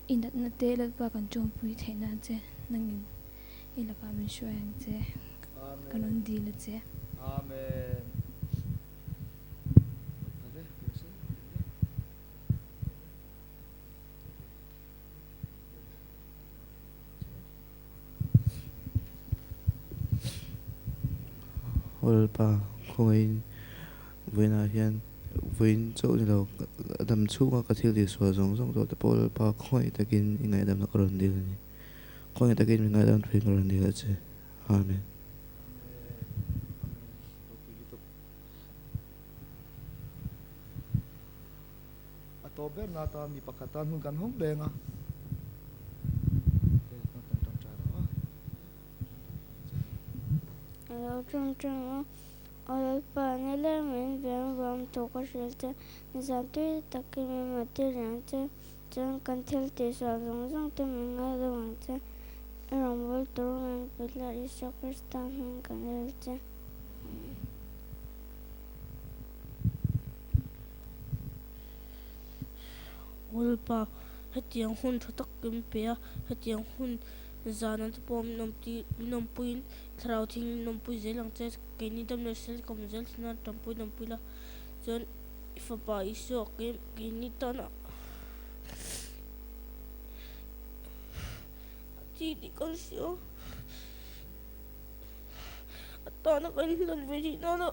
I natna te Lalpa kan tawmpui theih nan che nangin i lakah min hruai ang che. Ka rawn dil a che. Amen. Aw Lalpa, khawngaihin vawiinah hian vawiin chauh ni lo, a dam chhunga ka thil tihsual zawng zawng tawh te pawh Lalpa khawngaih takin i ngaihdamna ka rawn dil a ni. Khawngaih takin min ngaihdam thuin ka rawn dil a che. Amen. A tawp ber na atan mi pakhat tan hun kan hawng leng a. A lo tawngtawng a, Aw Lalpa, nileng min veng vang thu ka hrilh che, nizan tui takin min muttir reng che, chuan kan thil tihsual zawng zawng te min ngaidam ang che, i rawngbâwl tur min pui la, Isua Krista hming kan rel che. Amen. Lalpa, hetiang hun tha tak min pe a, hetiang hun zan an te pawh min awm ti min awmpuiin thlarau thing min awmpui zel ang che, keini dam leh hrisel ka awm zel thin a, tanpui tanpui la, chuan i fapa Isua keini tana a thi tih kan hria. A tana kan inhlan ve theih nana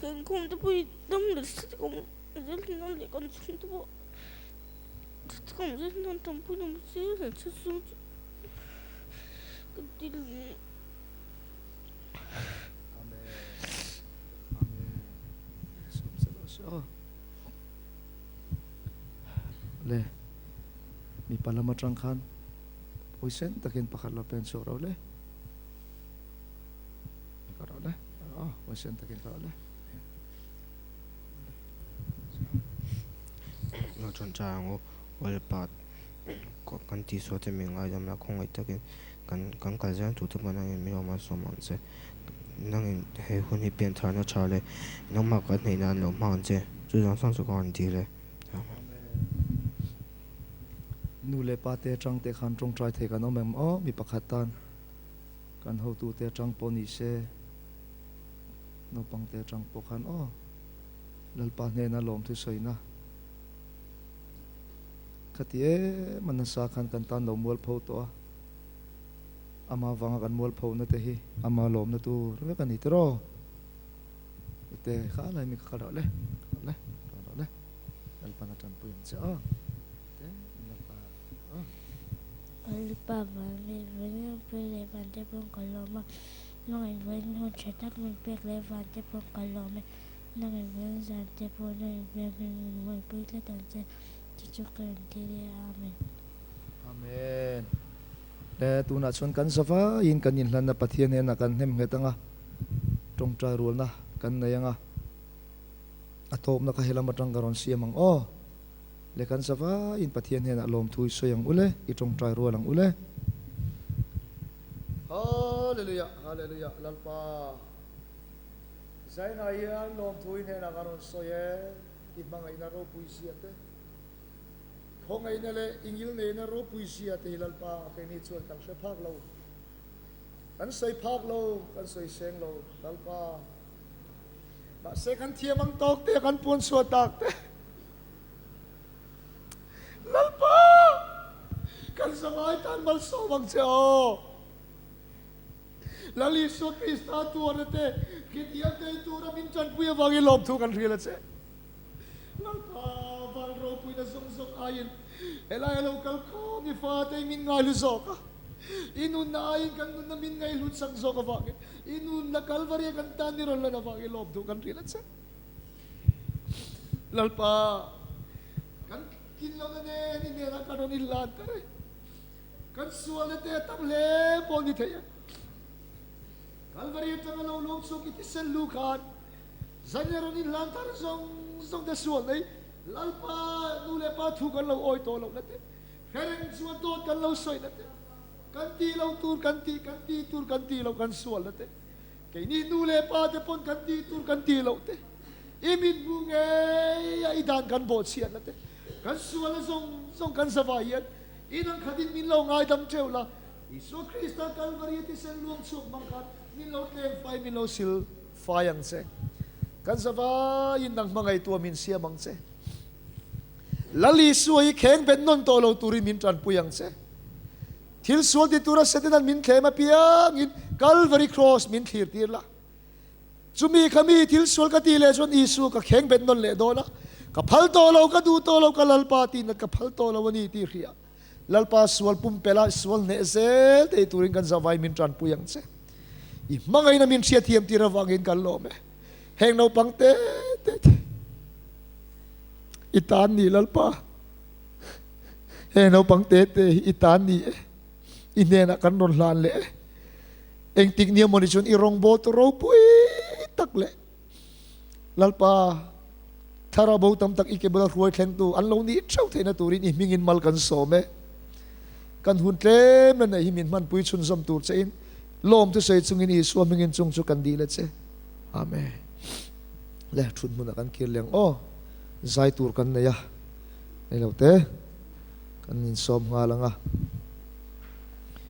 kan khum te pawh hi dam leh hret ka awm zel thin a leh kan chhung te pawh hret ka awm zel thin a tanpui nawm se han chhe zawng chu ka ti leh. Amen Amen Sawm se rawh se aw. Le mipa lam atang khan pawisen takin pakhat lo pen chhuak rawh le. Ka rawh le. Aw pawisen takin ka rawh le. Lo chuan chai ang u Lalpa kan tihsual che min ngaidam la khawngaih takin kan kan kal zel tur te pawh nangin min awm a sawm ang che nangin he hun hi piantharna tha leh nangmah kan hneih nan lo hmang ang che chu zawng zawng chu ka rawn dil e. Nu leh pa te atang te khan tawngtai thei kan awm em aw mi pakhat tan kan hotu te atang pawh ni se naupang te atang pawh khan aw Lalpa hnena lawmthu sawina khati em a nasa khan kan tan lo mualpho tawh a ama vanga kan mualpho na te hi ama lawmna tur vek a ni tiraw ute kha lai mi kha kal rawh le kal rawh le kal rawh le Lalpan a tanpui ang che aw te Lalpa aw. Lalpa van mi vawiin leh van te pawh ka lawm a, nangin vawiin hun tha tak min pek leh van te pawh ka lawm e, nangin vawiin zan te pawh nangin veng hming min buaipui tlat ang che, chu chu ka rawn ti leh a, Amen. Amen. Le tunah chuan kan zavaiin kan inhlanna Pathian hnenah kan hnem nghet anga, tawngtai rualna kan nei anga, a tawpna kha helam atang ka rawn siam ang aw. Le kan zavaiin Pathian hnenah lawmthu i sawi ang ule, i tawngtai rual ang ule. Hallelujah, Hallelujah, Lalpa Zainah hian lawmthu i hnenah ka rawn sawi e, i hmangaihna ropui zia te, khawngaihna leh i ngilneihna ropui zia te hi Lalpa keini chuan kan hre phak lo, kan sawi phak lo, kan sawi seng lo, Lalpa. Mahse kan thiam ang tawk te kan puan chhuah tak te Lalpa kan zavai tan malsawm ang che aw. Lal Isua Krista tuarna te khitiang thei tura min tanpui avangin lawmthu kan hrilh a che. Lalpa van ropuina zawng zawng aiin helai a lo kal khawm i fate i min ngaihlu zawk a, i nunna aiin kan nunna min ngaihlut sak zawk avangin i nunna Kalvari a kan tan ni rawn lan avangin lawmthu kan hrilh a che. Lalpa kan. Kin lohna nen i hnenah kan rawn inlan ta reng. Kan sualna te a tam hle pawh ni thei e. Kalvari atanga lo luang chhuak i thisen lu khan zan a rawn inhlan thar zawng zawng te sual nei Lalpa nu leh pa thu kan lo awi tawh lohna te, hre reng chuan dawt kan lo sawina te, kan tih loh tur kan tih, kan tih tur kan tih loh kan sualna te, keini nu leh pa te pawn kan tih tur kan tih loh te, i mithmu ngei a i dan kan bawhchhiatna te, kan sualna zawng zawng kan zavai hian i nang khatin min lo ngaidam teuh la, Isua Krista Kalvari a thisen luang chhuak hmang khan min lo tleng fai, min lo sil fai ang che. Kan zavaiin nang hmangaihtuah min siam ang che. Lal Isua hi kheng bet nawn tawh lo turin min tanpui ang che. Thil sual ti tura Satanan min thlem apiangin Kalvari Cross min thlir tir la. Chumi kha mi thil sual ka tih leh chuan Isua ka kheng bet nawn leh dawn a, ka phal tawh lo, ka duh tawh lo, ka Lalpa tiin ka phal tawh lo a ni tih hria. Lalpa sual pumpela sual hneh zel thei turin kan zavai min tanpui ang che. I hmangaihna min hriatthiam tir avangin kan lawm e. Heng naupang te te te i tan ni Lalpa. Heng naupang te te hi i tan ni e. I hnenah kan rawn hlan leh e. Engtik nia mawni chuan i rawngbawl tu ropui tak leh Lalpa, thlarau bo tam tak i ke bula hruai thlengtu an lo nih theuh theihna turin i hmingin mal kan sawm e. Kan hun tlem la neih hi min hmanpui chhunzawm tur chein lawm thusawi chungin Isua hmingin chung chu kan dil a che. Amen. Le, thut hmunah kan kir leh ang aw. Zai tur kan nei a, nei lo te kan insawm nghal ang a.